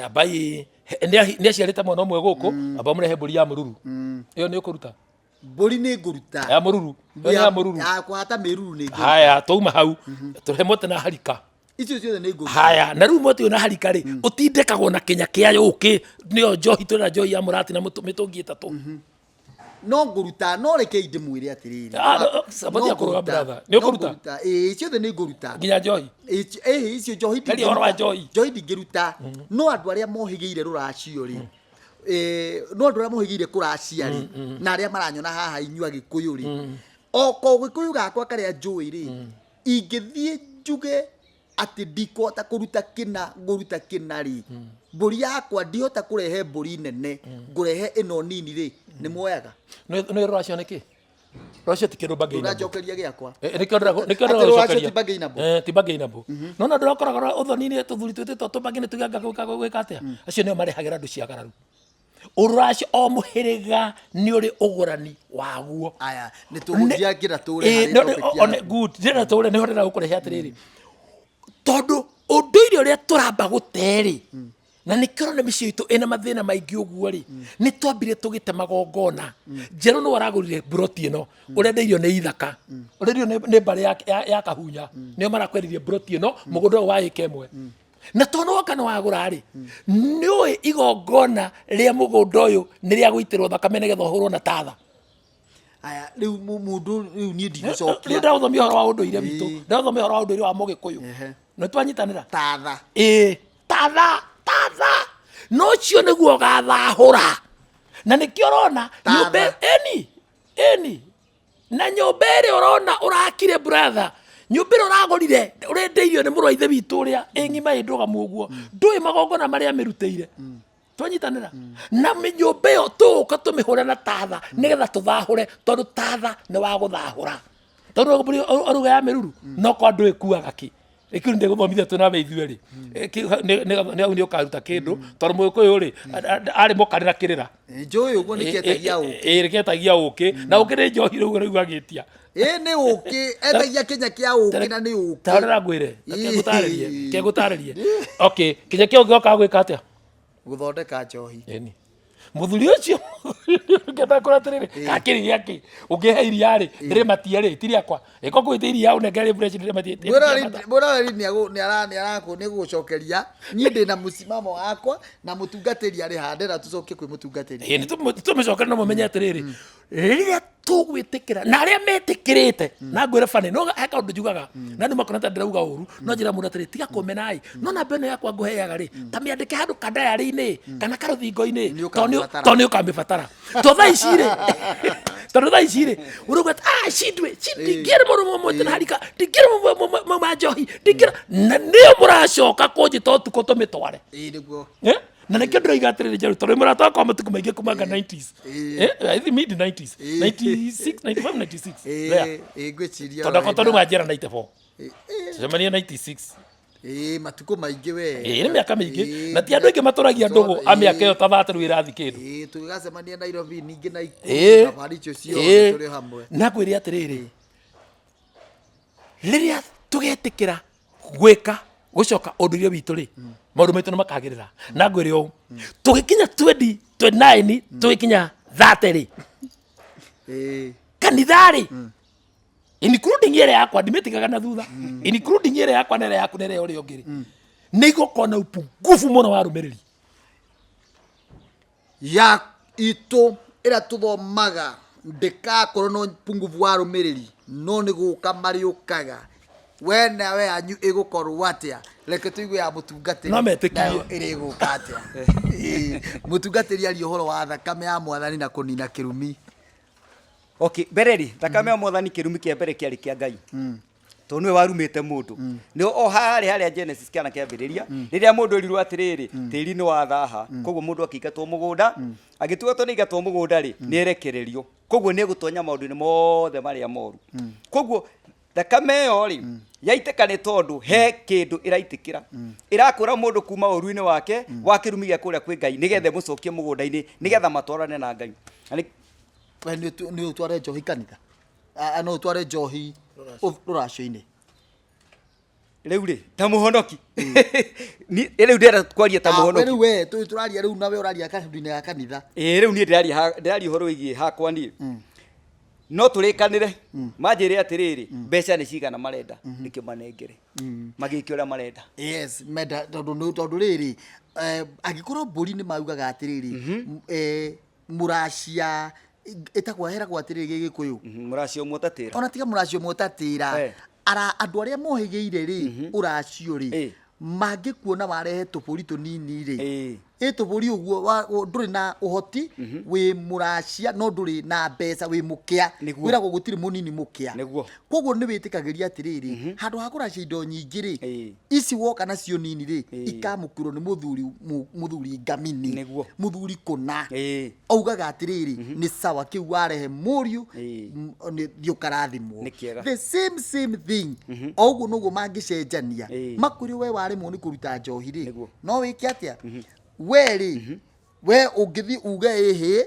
B: ambai nĩ aciarĩte mwana ũmwe gũkũ, amba mũrehe mbũri ya mũruru. Ĩyo nĩ ũkũruta?
C: Mbũri nĩ ngũruta.
B: Ya mũruru. Ĩyo nĩ ya mũruru.
C: Ya kũhata mĩruru nĩ ngũruta.
B: Haya, twauma hau, tũrehe mũtĩ na harika.
C: Icio ciothe nĩ ngũruta.
B: Haya, na rĩu mũtĩ ũyũ na harika rĩ, ũtindĩkagwo na kĩnya kĩa ũkĩ, nĩyo njohi, twĩna njohi ya mũrati na mĩtũngi ĩtatũ.
C: No ngũruta, no rekei ndĩmwĩre atĩrĩrĩ.
B: Ah, no, sabati ya
C: No
B: kũrũga,
C: ngũruta.
B: brother. Nĩ
C: No
B: ũkũruta?
C: ngũruta. Ĩĩ, ciothe nĩ ngũruta.
B: Nginya njohi.
C: Ĩĩ, icio njohi
B: Caria ũhoro wa
C: ndingĩruta.
B: njohi.
C: Njohi ndingĩruta. No andũ arĩa mohĩgĩire rũracio rĩ, no andũ arĩa mohĩgĩire kũracia rĩ, na arĩa maranyona haha inyuĩ Agĩkũyũ rĩ, o ko Gĩkũyũ gakwa karĩa njũĩ rĩ, ingĩthiĩ njuge atĩ ndikũhota kũruta kĩna ngũruta kĩna rĩ, mbũri yakwa ndihota kũrehe mbũri nene, ngũrehe ĩno nini rĩ, nĩ muoyaga.
B: Nĩ rũracio nĩ kĩ? Rũracio ti kĩndũ bargainable.
C: Ndũranjokeria gĩakwa.
B: Nĩkĩo nĩkĩo
C: Atĩ rũracio
B: ndĩragũcokeria.
C: ti bargainable?
B: Ti bargainable. No na ndĩrakoraga ũthoni-inĩ tũthuri twĩtĩtwo tũbangĩ nĩ tũganga gwĩka gwĩka atĩa? Acio nĩo marehagĩra andũ ciagararu. Ũrũracio o mũhĩrĩga nĩ ũrĩ ũgũrani waguo.
C: Aya, nĩ tũgũthiĩ nginya tũre
B: Ĩĩ,
C: harĩ
B: no,
C: topic yaku.
B: Good. Ndĩrenda tũre nĩho ndĩrenda gũkũrehe atĩrĩrĩ. Tondũ ũndũire ũrĩa tũramba gũte-rĩ, na nĩkĩo ũrona mĩciĩ itũ ĩna mathĩna maingĩ ũguo rĩ, nĩ twambire tũgĩte magongona. Njerũ nĩwe ũragũrire mburoti ĩno, ũrendeirio nĩ ithaka, ũrenderio nĩ mbarĩ ya Kahunya, nĩo marakwendeirie mburoti ĩno, mũgũnda ũyũ wa ĩka ĩmwe. Na tondũ woka nĩ wagũra rĩ, nĩũĩ igongona rĩa mũgũnda ũyũ nĩ rĩa gũitĩrwo thakame nĩgetha ũhũrwo na tatha.
C: Aya, rĩu mũndũ rĩu niĩ ndigũcokia.
B: Rĩu ndĩragũthomia ũhoro wa ũndũire witũ, ndĩragũthomia ũhoro wa ũndũire wa Mũgĩkũyũ. Nĩ twanyitanĩra?
C: Tatha.
B: Ĩĩ, tatha, tatha. No ũcio nĩguo ũgathahũra. Na nĩkĩo ũrona
C: Tatha.
B: nyũmba ĩni, ĩni. Na nyũmba ĩrĩa ũrona ũrakire brother, nyũmba ĩrĩa ũragũrire ũrendeirio nĩ mũrũ wa ithe witũ ũrĩa ĩ ng'ima ĩ ndũgamu ũguo, ndũĩ magongona marĩa amĩrutĩire. Twanyitanĩra? Na nyũmba ĩyo tũgũka tũmĩhũre na tatha nĩgetha tũthahũre, tondũ tatha nĩ wa gũthahũra. Tondũ aruga ya mĩruru, no kwa andũ ĩkuaga kĩ? Ĩkĩu nĩ ndĩgũthomithia twĩ nawe ithuĩ rĩ. Nĩ hau nĩ ũkaruta kĩndũ, tondũ Mũgĩkũyũ rĩ, arĩ mũkarĩ na kĩrĩra.
C: Njũĩ ũguo nĩ kĩetagia ũkĩ.
B: Ĩĩ, nĩkĩetagia ũkĩ. Na ũkĩ nĩ njohi rĩu rĩu agĩtia.
C: Ĩĩ, nĩ ũkĩ, etagia kĩnya kĩa ũkĩ na nĩ ũkĩ.
B: Ta rora ngwĩre, reke ngũtarĩrie, reke ngũtarĩrie. Okay, kĩnya kĩa ũkĩ gĩokaga gwĩka atĩa?
C: Gũthondeka njohi.
B: Ĩni. Mũthuri ũcio ngenda kũra atĩrĩrĩ, gakĩrĩ gĩakĩ, ũngĩhe iria rĩ, ndĩrĩmatie rĩ, ti rĩakwa. Ĩko ngũĩte iria ũnengere fresh ndĩrĩmatie.
C: Mwĩroreri nĩ gũcokeria niĩ ndĩ na mũsimamo wakwa na mũtungatĩri arĩ haha, ndĩrenda tũcoke kwĩ mũtungatĩri.
B: Ĩĩ, nĩ tũmĩcokere na mũmenye atĩrĩrĩ, rĩrĩa tũgwĩtĩkĩra na arĩa metĩkĩrĩte, na ngwĩre bani, no he kaũndũ njugaga, na andũ makona ta ndĩrauga ũru, no njĩra mũndũ atĩrĩ, tiga kũmena-ĩ, no namba ĩno yakwa ngũheaga rĩ, ta mĩandĩke handũ kandayarĩ-inĩ kana karũthingo-inĩ,
C: Nĩ ũkamĩbatara.
B: tondũ nĩ ũkamĩbatara. To thaa ici rĩ, tondũ thaa ici rĩ, ũrauga atĩ, ah, cindwe, ndingĩra mũndũ mũmwe na harika, ndingĩra mũmwe ma njohi, ndingĩra, na nĩyo mũracoka kũnjĩta ũtukũ tũmĩtware.
C: Ĩĩ, nĩguo.
B: Na nĩkĩo ndĩroiga atĩrĩrĩ Njerũ, tondũ mũrata wakwa matukũ maingĩ kuma nga 90s. I think mid 90s. 96, 95, 96. There.
C: Ĩĩ, ngwĩciria
B: Tondũ akwa tondũ manjĩra 94.
C: Ĩĩ,
B: Tũcemanie 96.
C: Ĩĩ, matukũ maingĩ we.
B: Ĩĩ, nĩ mĩaka mĩingĩ. Na ti andũ aingĩ matũragia ndũgũ a mĩaka ĩyo ta thate rĩu ĩrathiĩ kĩndũ.
C: Ĩĩ, tũgĩgacemania Nairobi ningĩ na
B: Ĩĩ.
C: thabarĩ icio ciothe tũrĩ hamwe.
B: Na ngwĩre atĩrĩrĩ, rĩrĩa tũgetĩkĩra gwĩka gũcoka ũndũire witũ rĩ, maũndũ maitũ nĩ makagĩrĩra. Na ngwĩre ũũ, tũgĩkinya 2029, tũgĩkinya 30 rĩ, kanitha rĩ, including ĩrĩa yakwa ndimĩtigaga na thutha, including ĩrĩa yakwa na ĩrĩa yaku na ĩrĩa ya ũrĩa ũngĩ rĩ, nĩ igũkorwo na upungufu mũno wa arũmĩrĩri.
C: Ya itũ ĩrĩa tũthomaga ndĩkakorwo na upungufu wa arũmĩrĩri, no nĩ gũka marĩũkaga. We nawe yanyu ĩgũkorwo atĩa? Reke tũigue ya mũtungatĩri.
B: No metĩkie.
C: Nayo ĩrĩgũka atĩa? Ĩĩ, mũtungatĩri aria ũhoro wa thakame ya mwathani na kũnina kĩrumi.
A: Okay, mbere rĩ, thakame ya mwathani kĩrumi kĩa mbere kĩarĩ kĩa Ngai. Tondũ nĩwe warumĩte mũndũ. Nĩ o harĩa harĩa Genesis kĩana kĩambĩrĩria, rĩrĩa mũndũ erirwo atĩrĩrĩ, tĩri nĩ wathaha, koguo mũndũ akĩingatwo mũgũnda, agĩtuo tondũ nĩ aingatwo mũgũnda rĩ, nĩ erekererio. Koguo nĩ egũtonya maũndũ-inĩ mothe marĩa moru. Koguo thakame ĩyo rĩ, yaitĩka nĩ tondũ he kĩndũ ĩraitĩkĩra. Ĩrakũra mũndũ kuma ũru-inĩ wake wa kĩrumi gĩa kũrĩa kwĩ Ngai, nĩgetha ĩmũcokie mũgũnda-inĩ, nĩgetha matwarane na Ngai. Na nĩ-
C: We nĩ ũtware njohi kanitha? Ah, no ũtware njohi rũracio-inĩ?
A: Rĩu rĩ, ta mũhonoki. Rĩu ndĩrenda kwaria ta
C: Ah, we
A: mũhonoki.
C: Rĩu we tũraria rĩu na we ũraria kahinda-inĩ ga kanitha.
A: Ĩĩ, rĩu niĩ ndĩraria ũhoro wĩgiĩ hakwa niĩ. No tũrĩkanĩre, manjĩre atĩrĩrĩ, mbeca nĩ cigana marenda, nĩkĩo manengere. Magĩke ũrĩa marenda.
C: Yes, menda tondũ tondũ rĩrĩ, angĩkorwo mbũri nĩ maugaga atĩrĩrĩ, mũracia ĩtagwo heragwo atĩrĩrĩ gĩgĩkũyũ.
A: Mũracia ũmwe ũtatĩra.
C: Ona tiga mũracio ũmwe ũtatĩra. Ara andũ arĩa mohĩgĩire rĩ ũracio rĩ, mangĩkuona warehe tũbũri tũnini rĩ, ĩ tũbũri ũguo ndũrĩ na ũhoti, wĩ mũracia no ndũrĩ na mbeca, wĩ mũkĩa. Wĩragwo gũtirĩ mũnini mũkĩa. Koguo nĩ wĩtĩkagĩria atĩrĩrĩ, handũ ha kũracia indo nyingĩ rĩ, ici woka nacio nini rĩ, ikamũkĩrwo nĩ mũthuri, mũthuri ngamini. Mũthuri kũna. Augaga atĩrĩrĩ, nĩ sawa kĩu warehe mũriũ, nĩ thiĩ ũkarathimwo.
A: Nĩ kĩega.
C: The same thing. O ũguo noguo mangĩcenjania. Makwĩre we waremwo nĩ kũruta njohi rĩ, no wĩke atĩa? We rĩ, we ũngĩthiĩ uge ĩhĩ,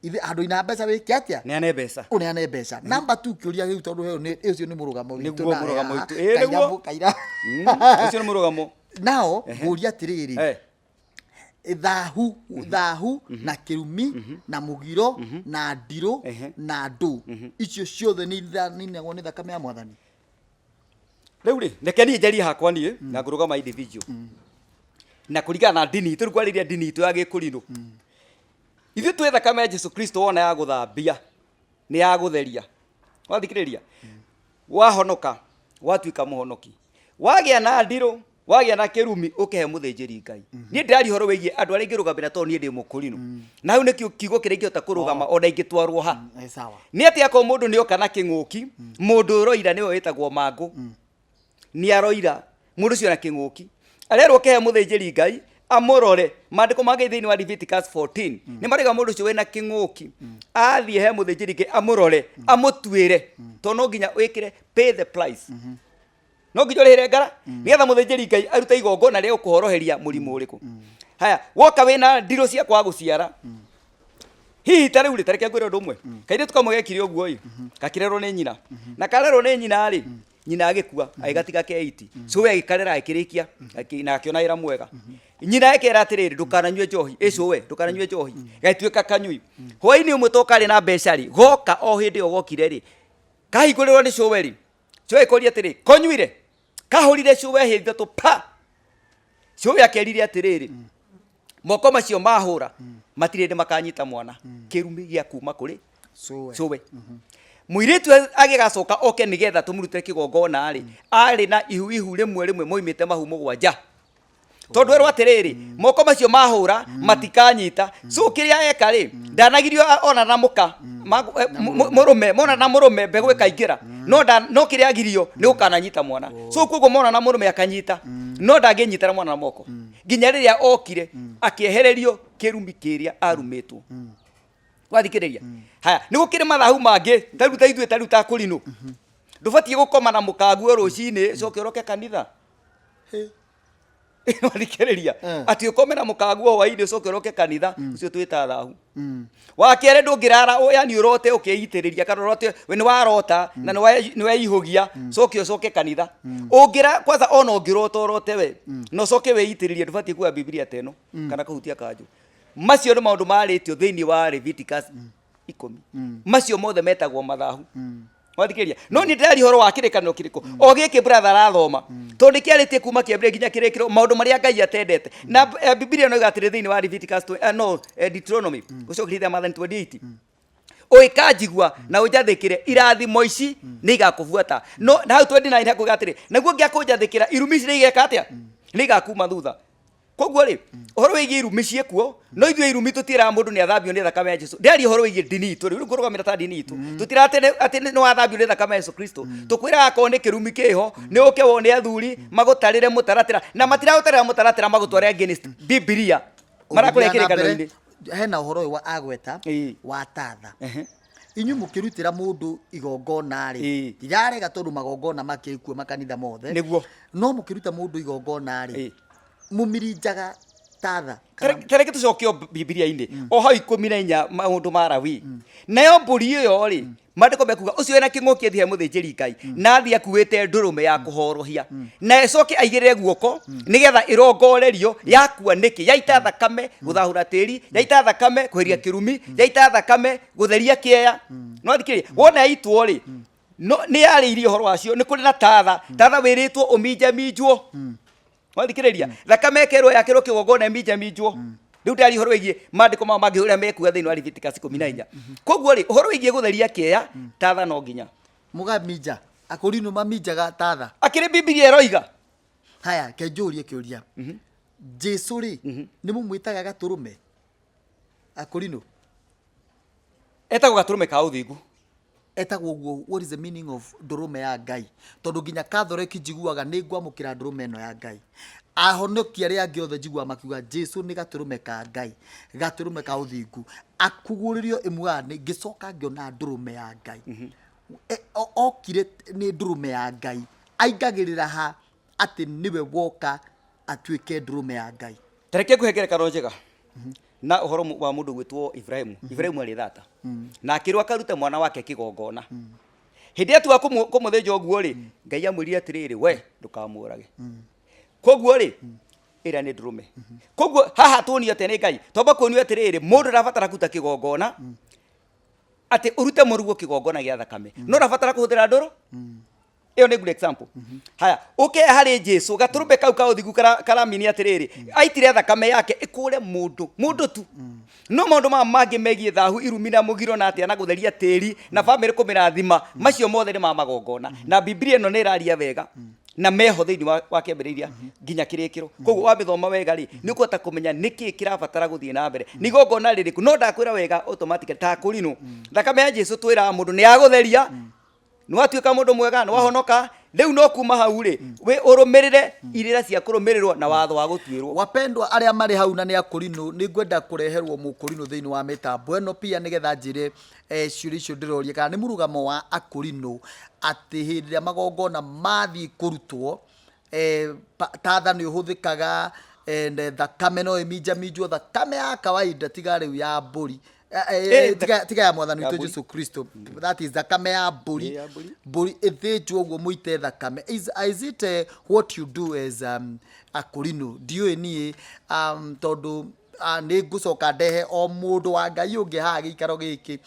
C: ithe handũ ina mbeca wĩke atĩa?
A: Neane mbeca.
C: Ũneane mbeca. Number 2 kĩũria gĩu tondũ ĩyo nĩ ũcio nĩ mũrũgamo witũ
A: Nĩguo
C: nawe
A: mũrũgamo
C: haha.
A: witũ. Ĩĩ,
C: Kaira
A: nĩguo.
C: kaira.
A: Ũcio nĩ mũrũgamo.
C: Nao, ngũria atĩrĩrĩ, thahu na kĩrumi na mũgiro na ndirũ na ndũ, icio ciothe nĩ ithaninagwo nĩ thakame ya Mwathani.
A: Rĩu rĩ, reke niĩ njarie hakwa niĩ na ngũrũgama individual. Na kũringana na ndini itũ, rĩu kwarĩria ndini itũ ya gĩkũrinũ. Ithuĩ twĩ thakame ya Jesu Kristo wona ya gũthambia, nĩ ya gũtheria. Wathikĩrĩria? Wahonoka, watuĩka mũhonoki. Wagĩa na ndirũ, wagĩa na kĩrumi, ũkĩhe mũthĩnjĩri Ngai. Niĩ ndĩraria ũhoro wĩgiĩ andũ arĩa ingĩrũgamĩra tondũ niĩ ndĩ mũkũrinũ. Na hau nĩkĩo kiugo kĩrĩa ingĩhota kũrũgama ona ingĩtwarwo ha.
C: Sawa.
A: Nĩ atĩ akorwo mũndũ nĩ oka na kĩng'ũki, mũndũ ũroira nĩwe wĩtagwo mangũ. Nĩ aroira, mũndũ ũcio na kĩng'ũki. Arerwo kĩhe mũthĩnjĩri Ngai, amũrore. Maandĩko ma Ngai thĩinĩ wa Leviticus 14. Nĩ marauga mũndũ ũcio wĩna kĩng'ũki, athiĩ he mũthĩnjĩri Ngai amũrore, amũtuĩre. Tondũ no nginya wĩkĩre pay the price. No nginya ũrĩhĩre ngara, nĩgetha mũthĩnjĩri Ngai arute igongona rĩa gũkũhoroheria mũrimũ ũrĩkũ. Haya, woka wĩna ndirũ cia kwaga gũciara. Hihi ta rĩu rĩ, ta reke ngwĩre ũndũ ũmwe. Kairĩtu kamwe gekire ũguo ĩ, gakĩrerwo nĩ nyina. Na karerwo nĩ nyina rĩ, nyina agĩkua, agĩgatiga ke iti. Cũwe agĩkarera agĩkĩrĩkia, na akĩona wĩra mwega. Nyina ekera atĩrĩrĩ, ndũkananyue njohi, ĩ cũwe, ndũkananyue njohi. Gagĩtuĩka kanyui. Hwaĩ-inĩ ũmwe to karĩ na mbeca rĩ, goka o hĩndĩ ĩyo gokire rĩ, kahingũrĩrwo nĩ cũwe rĩ, cũwe ĩkũria atĩrĩ, konyuire? Kahũrire cũwe hĩ ithatũ pa. Cũwe akerire atĩrĩrĩ, moko macio mahũra, matirĩ hĩndĩ makanyita mwana. Kĩrumi gĩa kuma kũrĩ
C: Cũwe.
A: Cũwe. Mũirĩtu agĩgacoka oke nĩgetha tũmũrutĩre kĩgongona rĩ, arĩ na ihu ihu rĩmwe rĩmwe moimĩte mahu mũgwanja. Tondũ erwo atĩrĩrĩ, moko macio mahũra, matikanyita. So kĩrĩa eka rĩ, ndanagirio ona na mũka, mũrũme, mona na mũrũme mbegũ ĩkaingĩra. No no kĩrĩa agirio nĩ gũkananyita mwana. So koguo mona na mũrũme akanyita, no ndangĩnyitana mwana na moko. Nginya rĩrĩa okire, akĩehererio kĩrumi kĩrĩa arumĩtwo. Wathikĩrĩria? Haya, nĩ gũkĩrĩ mathahu mangĩ, ta rĩu ta ithuĩ ta rĩu ta kũrinũ. Ndũbatiĩ gũkoma na mũkaguo rũcinĩ, ũcoke ũroke kanitha. Wathikĩrĩria? Atĩ ũkome na mũkaguo hwaĩ-inĩ ũcoke ũroke kanitha, ũcio twĩta thahu. Wa kerĩ ndũngĩrara, yani ũrote ũkĩitĩrĩria kana ũrote we nĩ warota na nĩ weihũgia, coke ũcoke kanitha. Ũngĩra kwanza ona ũngĩrota ũrote we, na ũcoke wĩitĩrĩrie, ndũbatiĩ kuoya Bibilia ta ĩno kana kũhutia kanjũ. Macio nĩ maũndũ marĩtio thĩinĩ wa Leviticus 10. Macio mothe metagwo mathahu. Wathikĩrĩria? No niĩ ndĩraria ũhoro wa kĩrĩkanĩro kĩrĩkũ? O gĩkĩ brother arathoma. Tondũ nĩkĩarĩtie kuma kĩambĩrĩria nginya kĩrĩkĩro maũndũ marĩa Ngai atendete. Na Bibilia no ĩuga atĩrĩ thĩinĩ wa Leviticus no, Deuteronomy, gũcokerithia maathani 28. Ũgĩkanjigua na ũnjathĩkĩre, irathimo ici nĩ igakũbuata. No na hau 29 hakuga atĩrĩ, naguo ngĩakũnjathĩkĩra, irumi ici nĩ igeka atĩa? Nĩ igakuma thutha. Koguo rĩ, ũhoro wĩgiĩ irumi ciĩ kuo, no ithuĩ irumi tũtiĩraga mũndũ nĩ athambio nĩ thakame ya Jesu. Ndĩraria ũhoro wĩgiĩ ndini itũ rĩu, rĩu ngũrũgamĩra ta ndini itũ. Tũtiraga atĩ atĩ nĩ wathambio nĩ thakame ya Yesu Kristo. Tũkwĩraga akorwo nĩ kĩrumi kĩho, nĩ ũke wone athuri, magũtarĩre mũtaratara, na matiragũtarĩra mũtaratara magũtware against Bibilia. Marakũrehe
C: Ũgĩthiaga na mbere,
A: kĩrĩkanĩro-inĩ.
C: Hena ũhoro ũyũ wa agweta wa tatha. Inyuĩ mũkĩrutĩra mũndũ igongona rĩ, ndirarega tondũ magongona makĩrĩ kuo makanitha mothe. No mũkĩruta mũndũ igongona rĩ, mũmirinjaga tatha kana?
A: Ta reke tũcoke o Bibilia-inĩ o hau 14, maũndũ ma Lawi. Nayo mbũri ĩyo rĩ, maandĩko mekuga ũcio wĩna kĩng'ũki athiĩ he mũthĩnjĩri Ngai, na athiĩ akuĩte ndũrũme ya kũhorohia, na ĩcoke aigĩrĩre guoko nĩgetha ĩrongorerio. Yakua nĩkĩ? Yaita thakame gũthahũra tĩri, yaita thakame kweheria kĩrumi, yaita thakame gũtheria kĩeya. No thikĩrĩria, wona yaitwo rĩ, no nĩ yarĩirie ũhoro wacio. Nĩ kũrĩ na tatha, tatha wĩrĩtwo ũminjaminjwo. Wathikĩrĩria, thakame ĩkerwo yakĩrwo kĩgongona ĩminjaminjwo. Rĩu ndĩraria ũhoro wĩgiĩ maandĩko mao mangĩ ũrĩa mekuga thĩinĩ wa Leviticus 14. Koguo rĩ, ũhoro wĩgiĩ gũtheria kĩeya, tatha no nginya
C: Mũgaminja, akũrinũ maminjaga tatha?
A: Akĩrĩ Bibilia ĩroiga.
C: Haya, ke njũrie kĩũria. Jesu rĩ, nĩ mũmwĩtaga gatũrũme, akũrinũ?
A: Etagwo gatũrũme ka ũthingu.
C: Etagwo ũguo. What is the meaning of ndũrũme ya Ngai? Tondũ nginya Catholic njiguaga nĩ ngwamũkĩra ndũrũme ĩno ya Ngai. Ahonokia arĩa angĩ othe njiguaga makiuga Jesu nĩ gatũrũme ka Ngai, gatũrũme ka ũthingu. Akugũrĩrio ĩmugaga nĩ ngĩcoka ngĩona ndũrũme ya Ngai. Okire nĩ ndũrũme ya Ngai, aingagĩrĩra ha atĩ nĩwe woka atuĩke ndũrũme ya Ngai?
A: Tareke ngũhe ngerekano njega na ũhoro wa mũndũ gwĩtwo Ibrahimu. Ibrahimu arĩ thata na akĩrwo akarute mwana wake kĩgongona. Hĩndĩ ĩrĩa atua kũmũthĩnja ũguo rĩ, Ngai amwĩrire atĩrĩrĩ, we ndũkamũrage. Koguo rĩ, ĩrĩa nĩ ndũrũme. Koguo haha tuonio atĩa nĩ Ngai? Twamba kuonio atĩrĩrĩ, mũndũ ndabatara kũruta kĩgongona atĩ ũrute mũrugo kĩgongona gĩa thakame, no ũrabatara kũhũthĩra ndũrũ ĩyo. Nĩ good example. Haya, ũke harĩ Jesu, gatũrũme kau ka ũthingu karamini atĩrĩrĩ, aitire thakame yake ĩkũre mũndũ, mũndũ tu. No maũndũ maya mangĩ megiĩ thahu, irumi na mũgiro na atĩa na gũtheria tĩri na bamĩrĩ kũmĩrathima, macio mothe nĩ ma magongona, na Bibilia ĩno nĩ ĩraria wega na meho thĩinĩ wa kĩambĩrĩria nginya kĩrĩkĩro. Koguo wamĩthoma wega rĩ, nĩ ũkũhota kũmenya nĩkĩ kĩrabatara gũthiĩ na mbere, nĩ igongona rĩrĩkũ. No ndakwĩra wega, automatically ta kũrinũ, thakame ya Jesu twĩraga mũndũ nĩ yagũtheria, nĩ watuĩka mũndũ mwega, nĩ wahonoka rĩu. No kuma hau rĩ, wĩ ũrũmĩrĩre irĩra cia kũrũmĩrĩrwo na watho wa gũtuĩrwo.
C: Wapendwa arĩa marĩ hau na nĩ akũrinũ, nĩ ngwenda kũreherwo mũkũrinũ thĩinĩ wa mĩtambo ĩno pia, nĩgetha njĩre ciũria icio ndĩroria kana nĩ mũrũgamo wa akũrinũ atĩ hĩndĩ ĩrĩa magongona mathiĩ kũrutwo, tatha nĩ ũhũthĩkaga and thakame no ĩminjaminjwo, thakame ya kawaida, tiga rĩu ya mbũri, tiga ya Mwathani
A: Ya
C: witũ
A: mbũri.
C: Jesu Kristo, that is thakame ya mbũri.
A: Ĩ, ya mbũri.
C: Mbũri ĩthĩnjwo ũguo mũite thakame. Is it what you do as akũrinũ? Ndiũĩ niĩ, tondũ nĩ ngũcoka ndehe o mũndũ wa Ngai ũngĩ haha gĩikaro gĩkĩ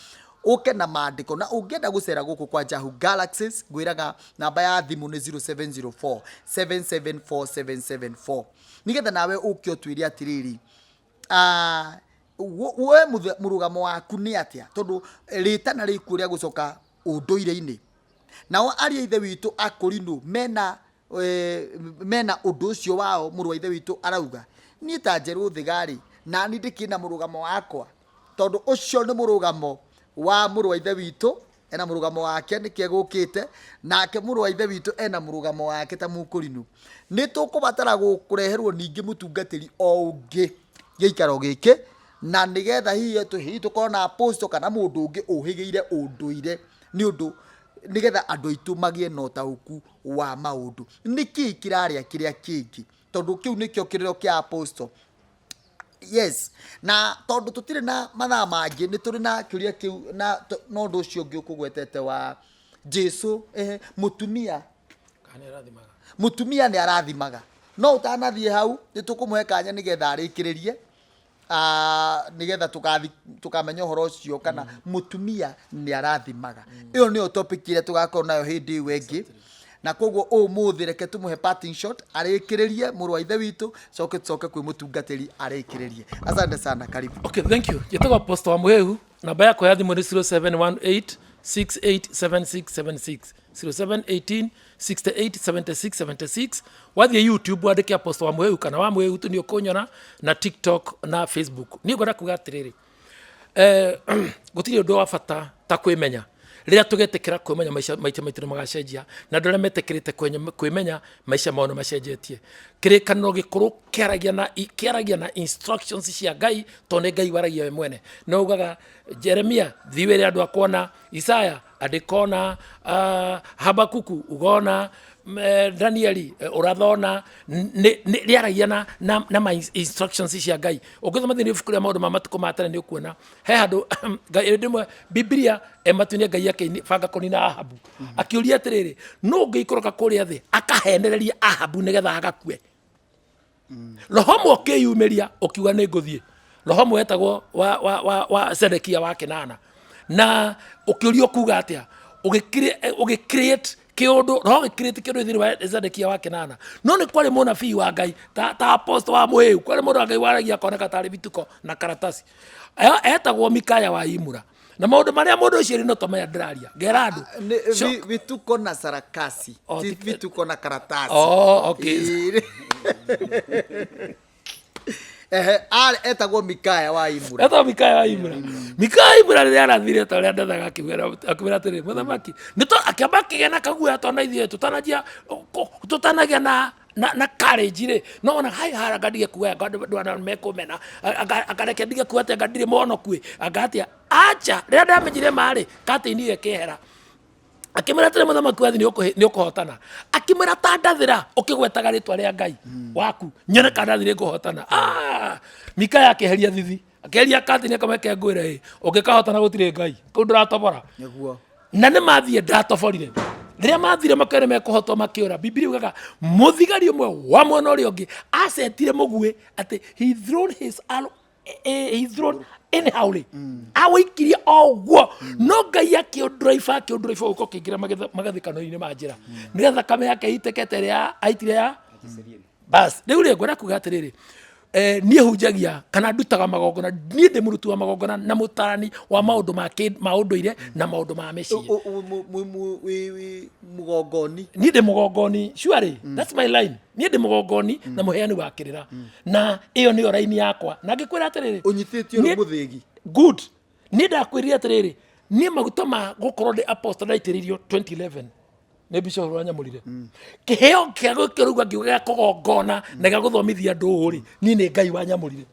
C: ũke na maandĩko. Na ũngĩenda gũcera gũkũ kwa Jahu Galaxies, ngwĩraga namba ya thimũ nĩ 0704 774774, nĩgetha nawe ũke ũtwĩre atĩrĩrĩ, we mũrũgamo waku nĩ atĩa, tondũ rĩtana rĩkuo rĩa gũcoka ũndũire-inĩ. Nao arĩa ithe witũ akũrinũ mena ũndũ ũcio wao, mũrũ wa ithe witũ arauga niĩ ta Njerũ Thĩgarĩ nani ndĩkĩ na mũrũgamo wakwa, tondũ ũcio nĩ mũrũgamo wa mũrũ wa ithe witũ, ena mũrũgamo wake nĩkĩ egũkĩte, nake mũrũ wa ithe witũ ena mũrũgamo wake ta mũkũrinũ. Nĩ tũkũbatara kũreherwo ningĩ mũtungatĩri o ũngĩ gĩikaro gĩkĩ, na nĩgetha hihi tũkorwo na apostle kana mũndũ ũngĩ ũhĩgĩire ũndũire, nĩ ũndũ nĩgetha andũ aitũ magĩe na ũtaũku wa maũndũ, nĩkĩ kĩrarĩa kĩrĩa kĩngĩ, tondũ kĩu nĩkĩo kĩrĩro kĩa apostle. Yes, na tondũ tũtirĩ na mathaa mangĩ, nĩ tũrĩ na kĩũria kĩu na ũndũ ũcio ũngĩ ũkũgwetete wa Jesu, mũtumia.
B: Kana nĩ arathimaga?
C: Mũtumia nĩ arathimaga. No ũtanathiĩ hau, nĩ tũkũmũhe kanya nĩgetha arĩkĩrĩrie, nĩgetha tũkamenya ũhoro ũcio kana mũtumia nĩ arathimaga. Ĩyo nĩyo topic ĩrĩa tũgakorwo nayo hĩndĩ ĩyo ĩngĩ. Na koguo ũmũthĩ reke tũmũhe parting shot arĩkĩrĩrie, mũrũ wa ithe witũ, coke tũcoke kwĩ mũtungatĩri arĩkĩrĩrie. Asante sana, karibu.
B: Okay, thank you. Njĩtagwo Apostle wa Mũhĩhu. Namba yakwa ya thimũ nĩ 0718 687676. 0718 68 76 76. Wathiĩ YouTube wandĩke Apostle wa Mũhĩu kana wa Mũhĩu tu nĩ ũkũnyona, na TikTok na Facebook. Niĩ ngwenda kuga atĩrĩrĩ, gũtirĩ ũndũ wa bata ta kwĩmenya. Rĩrĩa tũgetĩkĩra kwĩmenya, maica maitũ maitũ nĩ magacenjia, na andũ arĩa metĩkĩrĩte kwĩmenya, maica mao nĩ macenjetie. Kĩrĩkanĩro gĩkũrũ kĩaragia na instructions cia Ngai, tondũ nĩ Ngai waragia we mwene. No ugaga Jeremia, thiĩ wĩre andũ akona, Isaya andĩkona, Habakuku ugona, Danieli ũrathona. Rĩaragia na ma instructions cia Ngai. Ũngĩthoma thĩinĩ wa ibuku rĩa Maũndũ ma Matukũ ma Tene, nĩ ũkuona he handũ Ngai hĩndĩ ĩmwe Bibilia e matu-inĩ, Ngai akĩbanga kũnina Ahabu, akĩũria atĩrĩrĩ, nũ ũngĩikũrũka kũrĩa thĩ akahenereria Ahabu nĩgetha agakue? Roho mwe ũkĩyumĩria ũkiuga, "Nĩ ngũthiĩ." Roho mwe wetagwo wa Zedekia wa Kenana, na ũkĩũrio kuga atĩa, ũgĩ create kĩũndũ, roho ũgĩ create kĩũndũ thĩinĩ wa Zedekia wa Kenana. No nĩ kwarĩ mũnabii wa Ngai ta apostle wa Mũhĩu, kwarĩ mũndũ wa Ngai waragia akoneka tarĩ bituko na karatasi. Etagwo Mikaya wa Imura, na maũndũ marĩa mũndũ ũcio rĩ no ta maya ndĩraria ngera andũ.
C: Nĩ vituko na sarakasi.
B: Oh,
C: ti vituko na karatasi.
B: Oh, okay.
C: Ĩĩ. Ehe, arĩ etagwo Mikaya wa Imura.
B: Etagwo Mikaya wa Imura. Mikaya wa Imura rĩrĩa arathire ta ũrĩa ndathaga, akĩmwĩra atĩrĩ, "Mũthamaki nĩ to akĩamba akĩgĩa na kaguoya, tondũ ithuĩ tũtananjia tũtanagĩa na courage rĩ, no ona hai hara anga ndige kuoya, anga andũ aya mekũmena, anga reke ndige kuoya atĩ anga ndirĩ mũhonoku ĩ, anga atĩa." Acha, rĩrĩa ndamenyire marĩ katĩini ĩyo ĩkĩehera. Akĩmwĩra atĩrĩ, "Mũthamaki wa thĩ, nĩ ũkũhotana." Akĩmwĩra, "Ta ndathĩra ũkĩgwetaga rĩtwa rĩa Ngai waku, nyone kana ndathire ngũhotana." Ah, Mikaya akĩeheria thithi, akĩeheria katĩini, akamwĩra, "Ngwĩre ĩ, ũngĩkahotana gũtirĩ Ngai kũu ndũratobora."
C: Nĩguo.
B: Na nĩ mathiĩ ndatoborire. Rĩrĩa mathire makĩona mekũhotwo, makĩũra. Bibilia yugaga mũthigari ũmwe wa mwena ũrĩa ũngĩ acetire mũguĩ, atĩ he thrown his arrow, he thrown anyhow rĩ, awĩikirie o ũguo, no Ngai akĩũndrive, akĩũndrive ũka ũkĩingĩra magathĩkano-inĩ ma njĩra, nĩgetha thakame yake ĩitĩke ta ĩrĩa aitire ya bas. Rĩu rĩ, ngwenda kuga atĩrĩrĩ, niĩ hunjagia kana ndutaga magongona. Niĩ ndĩ mũruti wa magongona na mũtarani wa maũndũ ma ũndũire na maũndũ ma mĩciĩ.
C: Wĩ mũgongoni?
B: Niĩ ndĩ mũgongoni, surely that's my line. Niĩ ndĩ mũgongoni na mũheani wa kĩrĩra, na ĩyo nĩyo raini yakwa. Na ngĩkwĩra atĩrĩrĩ,
C: Ũnyitĩtio nĩ mũthĩgi.
B: Good. Niĩ ndakwĩrire atĩrĩrĩ, niĩ maguta ma gũkorwo ndĩ apostle ndaitĩrĩirio 2011 nĩ bishop ũrĩa wanyamũrire. Kĩheo kĩa gũkĩrauga ngiuga gĩa kũgongona na gĩa gũthomithia andũ rĩ, niĩ nĩ Ngai wanyamũrire.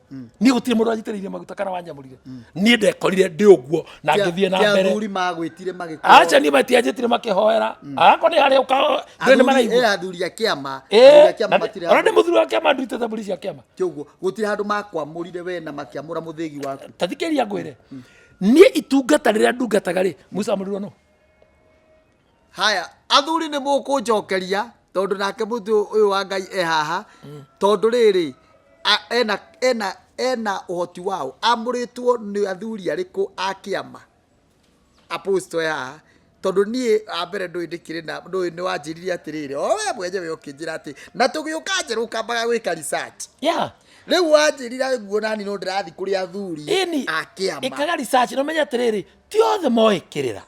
B: Niĩ gũtirĩ mũndũ wanyitĩrĩirie maguta kana wanyamũrire. Niĩ ndekorire ndĩ ũguo na ngĩthiĩ na
C: Ti
B: mbere.
C: Athuri magwĩtire magĩkũhoera?
B: Aca, niĩ matianjĩtire makĩhoera. Akorwo nĩ harĩa ũka ndũĩ nĩ maraigua.
C: Athuri a kĩama, athuri a kĩama matirĩ
B: Ona ndĩ
C: handũ
B: mũthuri wa kĩama, ndutĩte mbũri cia kĩama.
C: Kĩoguo gũtirĩ handũ makwamũrire we na makĩamũra mũthĩgi waku?
B: Tathikĩria ngwĩre, niĩ itungata rĩrĩa ndungataga rĩ, Musa amũrirwo no
C: Haya, athuri, nĩ mũkũnjokeria, tondũ nake mũtu ũyũ wa Ngai e haha, tondũ rĩrĩ ena ũhoti wao. Amũrĩtwo nĩ athuri arĩkũ a kĩama apostle e haha? Tondũ niĩ wa mbere ndũĩ ndĩkĩrĩ na ndũĩ nĩ wanjĩrire atĩrĩrĩ, o we mwenyewe ũkĩnjĩra atĩ na tũgĩũka njerũ ũkambaga gwĩka research. Rĩu wanjĩrire ũguo, nani no ndĩrathiĩ kũrĩ athuri
B: ĩni
C: a kĩama.
B: Ĩkaga research na ũmenye atĩrĩrĩ, ti othe moĩ kĩrĩra.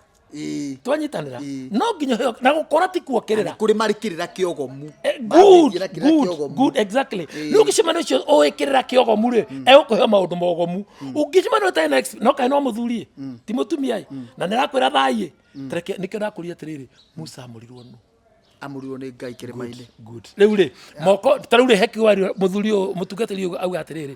B: Twanyitanĩra, no nginya ũheo na gũkora ti kuo kĩrĩra.
C: Kũrĩ marĩ kĩrĩra kĩogomu.
B: Good.
C: Mangĩthiĩ na kĩrĩra
B: Good.
C: kĩogomu.
B: Good, exactly. Rĩu ũngĩcemania ũcio ũĩ kĩrĩra kĩogomu rĩ, egũkũhe maũndũ mogomu. Ũngĩcemania ũtarĩ na no kaĩ no mũthuri ĩ, ti mũtumia ĩ, na nĩ arakwĩra thaiĩ tareke. Nĩkĩo ndakũria atĩrĩrĩ, Musa amũrirwo nũ?
C: Amũrirwo nĩ Ngai kĩrĩma-inĩ.
B: Good. Rĩu rĩ, moko ta rĩu rĩ, hekiwa mũthuri ũyũ, mũtungatĩri ũyũ auga atĩrĩrĩ,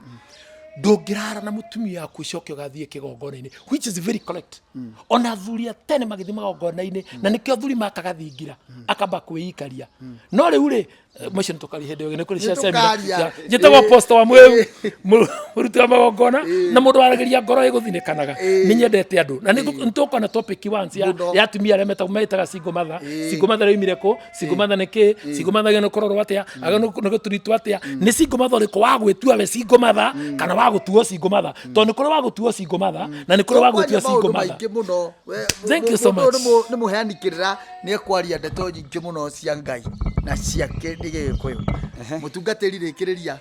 B: ndũngĩrara na mũtumia waku ũcoke ũgathiĩ kĩgongona-inĩ, which is very correct. Ona athuri a tene magĩthiĩ magongona-inĩ, na nĩkĩo athuri makaga thingira akamba kwĩikaria. No rĩu rĩ, mũcio nĩ tũkaria hĩndĩ ĩyo, nĩ kũrĩ cia
C: Nĩ
B: seminar.
C: tũkaria.
B: Njĩtagwo Apostle wa Mwĩu, mũruti wa magongona na mũndũ waragĩria ngoro ĩgũthinĩkanaga. Nĩ nyendete andũ na nĩ tũkona topic once ya
C: Mũno.
B: ya atumia arĩa metaga single mother. Single mother yoimire kũ? Single mother nĩ kĩ? Single mother nĩ kũrorwo atĩa? Agĩrĩirwo nĩ gũturitwo atĩa? Nĩ single mother ũrĩkũ wa gwĩtua we single mother kana wa gũtuo single mother? Tondũ nĩ kũrĩ wa gũtuo single mother na nĩ kũrĩ wa gwĩtua
C: Tũkwaria
B: single
C: maũndũ
B: mother.
C: maingĩ mũno.
B: Thank you so
C: Mũndũ ũyũ
B: much.
C: nĩ mũheani kĩrĩra, nĩ ekwaria ndeto nyingĩ mũno cia Ngai na ciake nĩ Gĩgĩkũyũ. Mũtungatĩri, rĩkĩrĩria.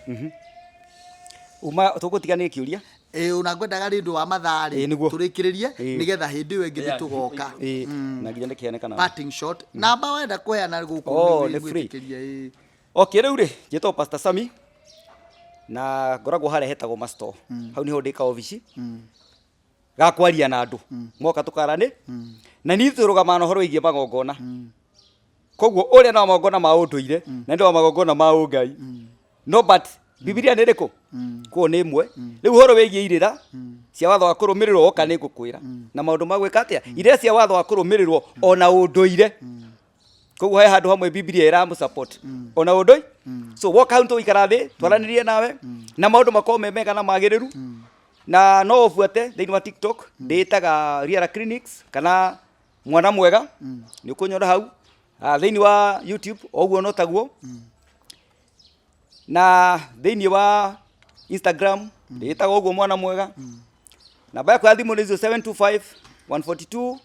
A: Uma tũgũtiganĩria kĩũria.
C: Ĩĩ, ona ngwendaga rĩ ũndũ wa mathaa rĩ
A: Ĩĩ, nĩguo.
C: tũrĩkĩrĩrie
A: Ĩĩ.
C: nĩgetha hĩndĩ ĩyo ĩngĩ nĩtũgoka.
A: Ĩĩ, na nginya ndĩkĩheane kana
C: Parting shot namba wenda kũheana gũkũ
A: Oh,
C: nĩ
A: nĩ free.
C: gwĩtĩkĩria, ĩĩ.
A: Okay, rĩu rĩ njĩtagwo Pastor Sami na ngoragwo harĩa hetagwo masto hau niho ndĩka obici ga kwaria na andũ moka tũkarane na niĩ tũrũgamaga na ũhoro wĩgiĩ magongona koguo ũrĩa no magongona ma ũndũire na nĩ wa magongona ma ũngai no but bibilia nĩ ĩrĩkũ koguo nĩ ĩmwe rĩu ũhoro wĩgiĩ irĩra cia watho wa kũrũmĩrĩrwo woka nĩ ngũkwĩra na maũndũ ma gwĩka atĩa irĩra cia watho wa kũrũmĩrĩrwo ona ũndũire koguo he handũ hamwe bibilia ĩramũ support ona ũndũi so woka hau tũgũikara thĩ twaranĩrie nawe na maũndũ makorwo me mega na magĩrĩru na no ũbuate thĩinĩ wa TikTok ndĩĩtaga Riara Clinics kana mwana mwega nĩ ũkũnyona hau. Ah, thĩinĩ wa YouTube o ũguo no taguo na thĩinĩ wa Instagram ndĩĩtaga ũguo mwana mwega. Namba yakwa ya thimũ nĩ 0725 142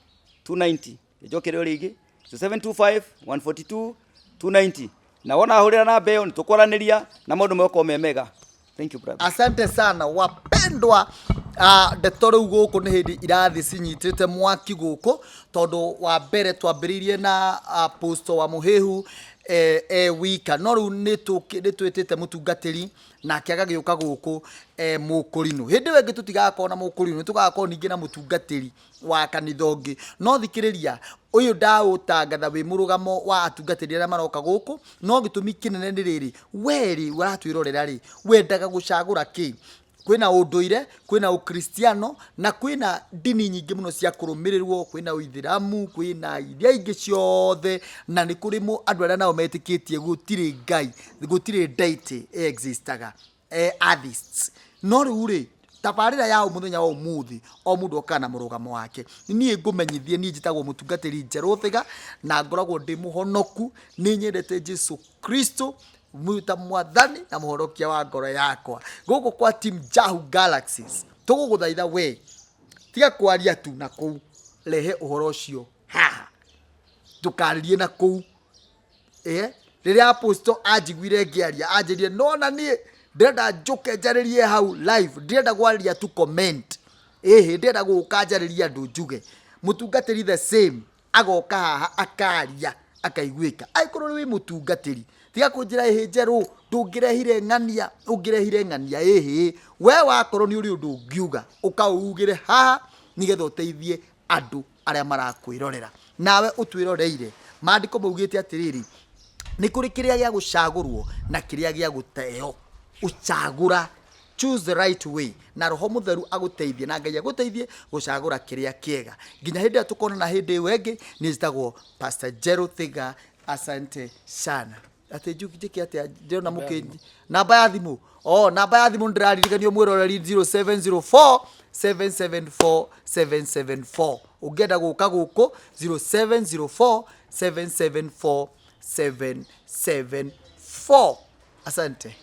A: 290. Njokere o rĩngĩ 0725 142 290 na wona hũrĩra namba ĩyo nĩ tũkwaranĩria na maũndũ megũkorwo me mega. Thank you brother.
C: Asante sana wapendwa. Ndeto rĩu gũkũ nĩ hĩndĩ irathi cinyitĩte mwaki gũkũ tondũ wa mbere twambĩrĩirie na posto wa mũhĩhu wika no rĩu nĩ twĩtĩte mũtungatĩri nake agagĩũka gũkũ mũkũrinũ hĩndĩ ĩyo ĩngĩ tũtigakorwo na mũkũrinũ tũgakorwo ningĩ na mũtungatĩri wa kanitha ũngĩ no thikĩrĩria ũyũ ndaũtangatha wĩ mũrũgamo wa atungatĩri arĩa maroka gũkũ no gĩtũmi kĩnene nĩ rĩrĩ we rĩ ũratwĩrorera rĩ wendaga gũcagũra kĩ kwĩna ũndũire kwĩna ũkristiano na kwĩna ndini nyingĩ mũno cia kũrũmĩrĩrwo kwĩna ũithĩramu kwĩna iria ingĩ ciothe na nĩ kũrĩ andũ arĩa nao metĩkĩtie gũtirĩ ngai gũtirĩ deity existaga atheists no rĩu rĩ tabarĩra ya mũthenya wa ũmũthĩ o mũndũ okaga na mũrũgamo wake niĩ ngũmenyithie niĩ njĩtagwo mũtungatĩri Njerũthiga na ngoragwo ndĩ mũhonoku nĩ nyendete Jesu Kristo ta mwathani na mũhonokia wa ngoro yakwa gũkũ kwa team Jahu Galaxies tũgũgũthaitha we tiga kwaria tu na kũu rehe ũhoro ũcio haha ndũkarĩrie na kũu rĩrĩa apostle anjiguire ngĩaria anjĩrire nona niĩ ndĩrenda njũke njarĩrie hau live ndĩrenda gwaria tu comment ĩhĩ ndĩrenda gũka njarĩrie andũ njuge mũtungatĩri the same agoka haha akaria akaiguĩka angĩkorwo wĩ mũtungatĩri tiga kũnjĩra ĩhĩ njerũ ndũngĩrehire ng'ania ũngĩrehire ng'ania ĩhĩ we wakorwo nĩ ũrĩ ũndũ ũngiuga ũkaũugĩre haha nĩgetha ũteithie andũ arĩa marakwĩrorera nawe ũtwĩroreire maandĩko maugĩte atĩrĩrĩ nĩ kũrĩ kĩrĩa gĩa gũcagũrwo na kĩrĩa gĩa gũteo ũcagũra choose the right way na roho mũtheru agũteithie na ngai agũteithie gũcagũra kĩrĩa kĩega nginya hĩndĩ ĩrĩa tũkonana hĩndĩ ĩyo ĩngĩ niĩ njĩtagwo Pastor Njerũ Thiga asante sana atĩ njĩke atĩa ndĩrona mũkĩ namba ya thimũ oh namba ya thimũ nĩndĩraririkanio mwĩroreri 0704 774 774 ũngĩenda gũka gũkũ 0704 774 774 asante.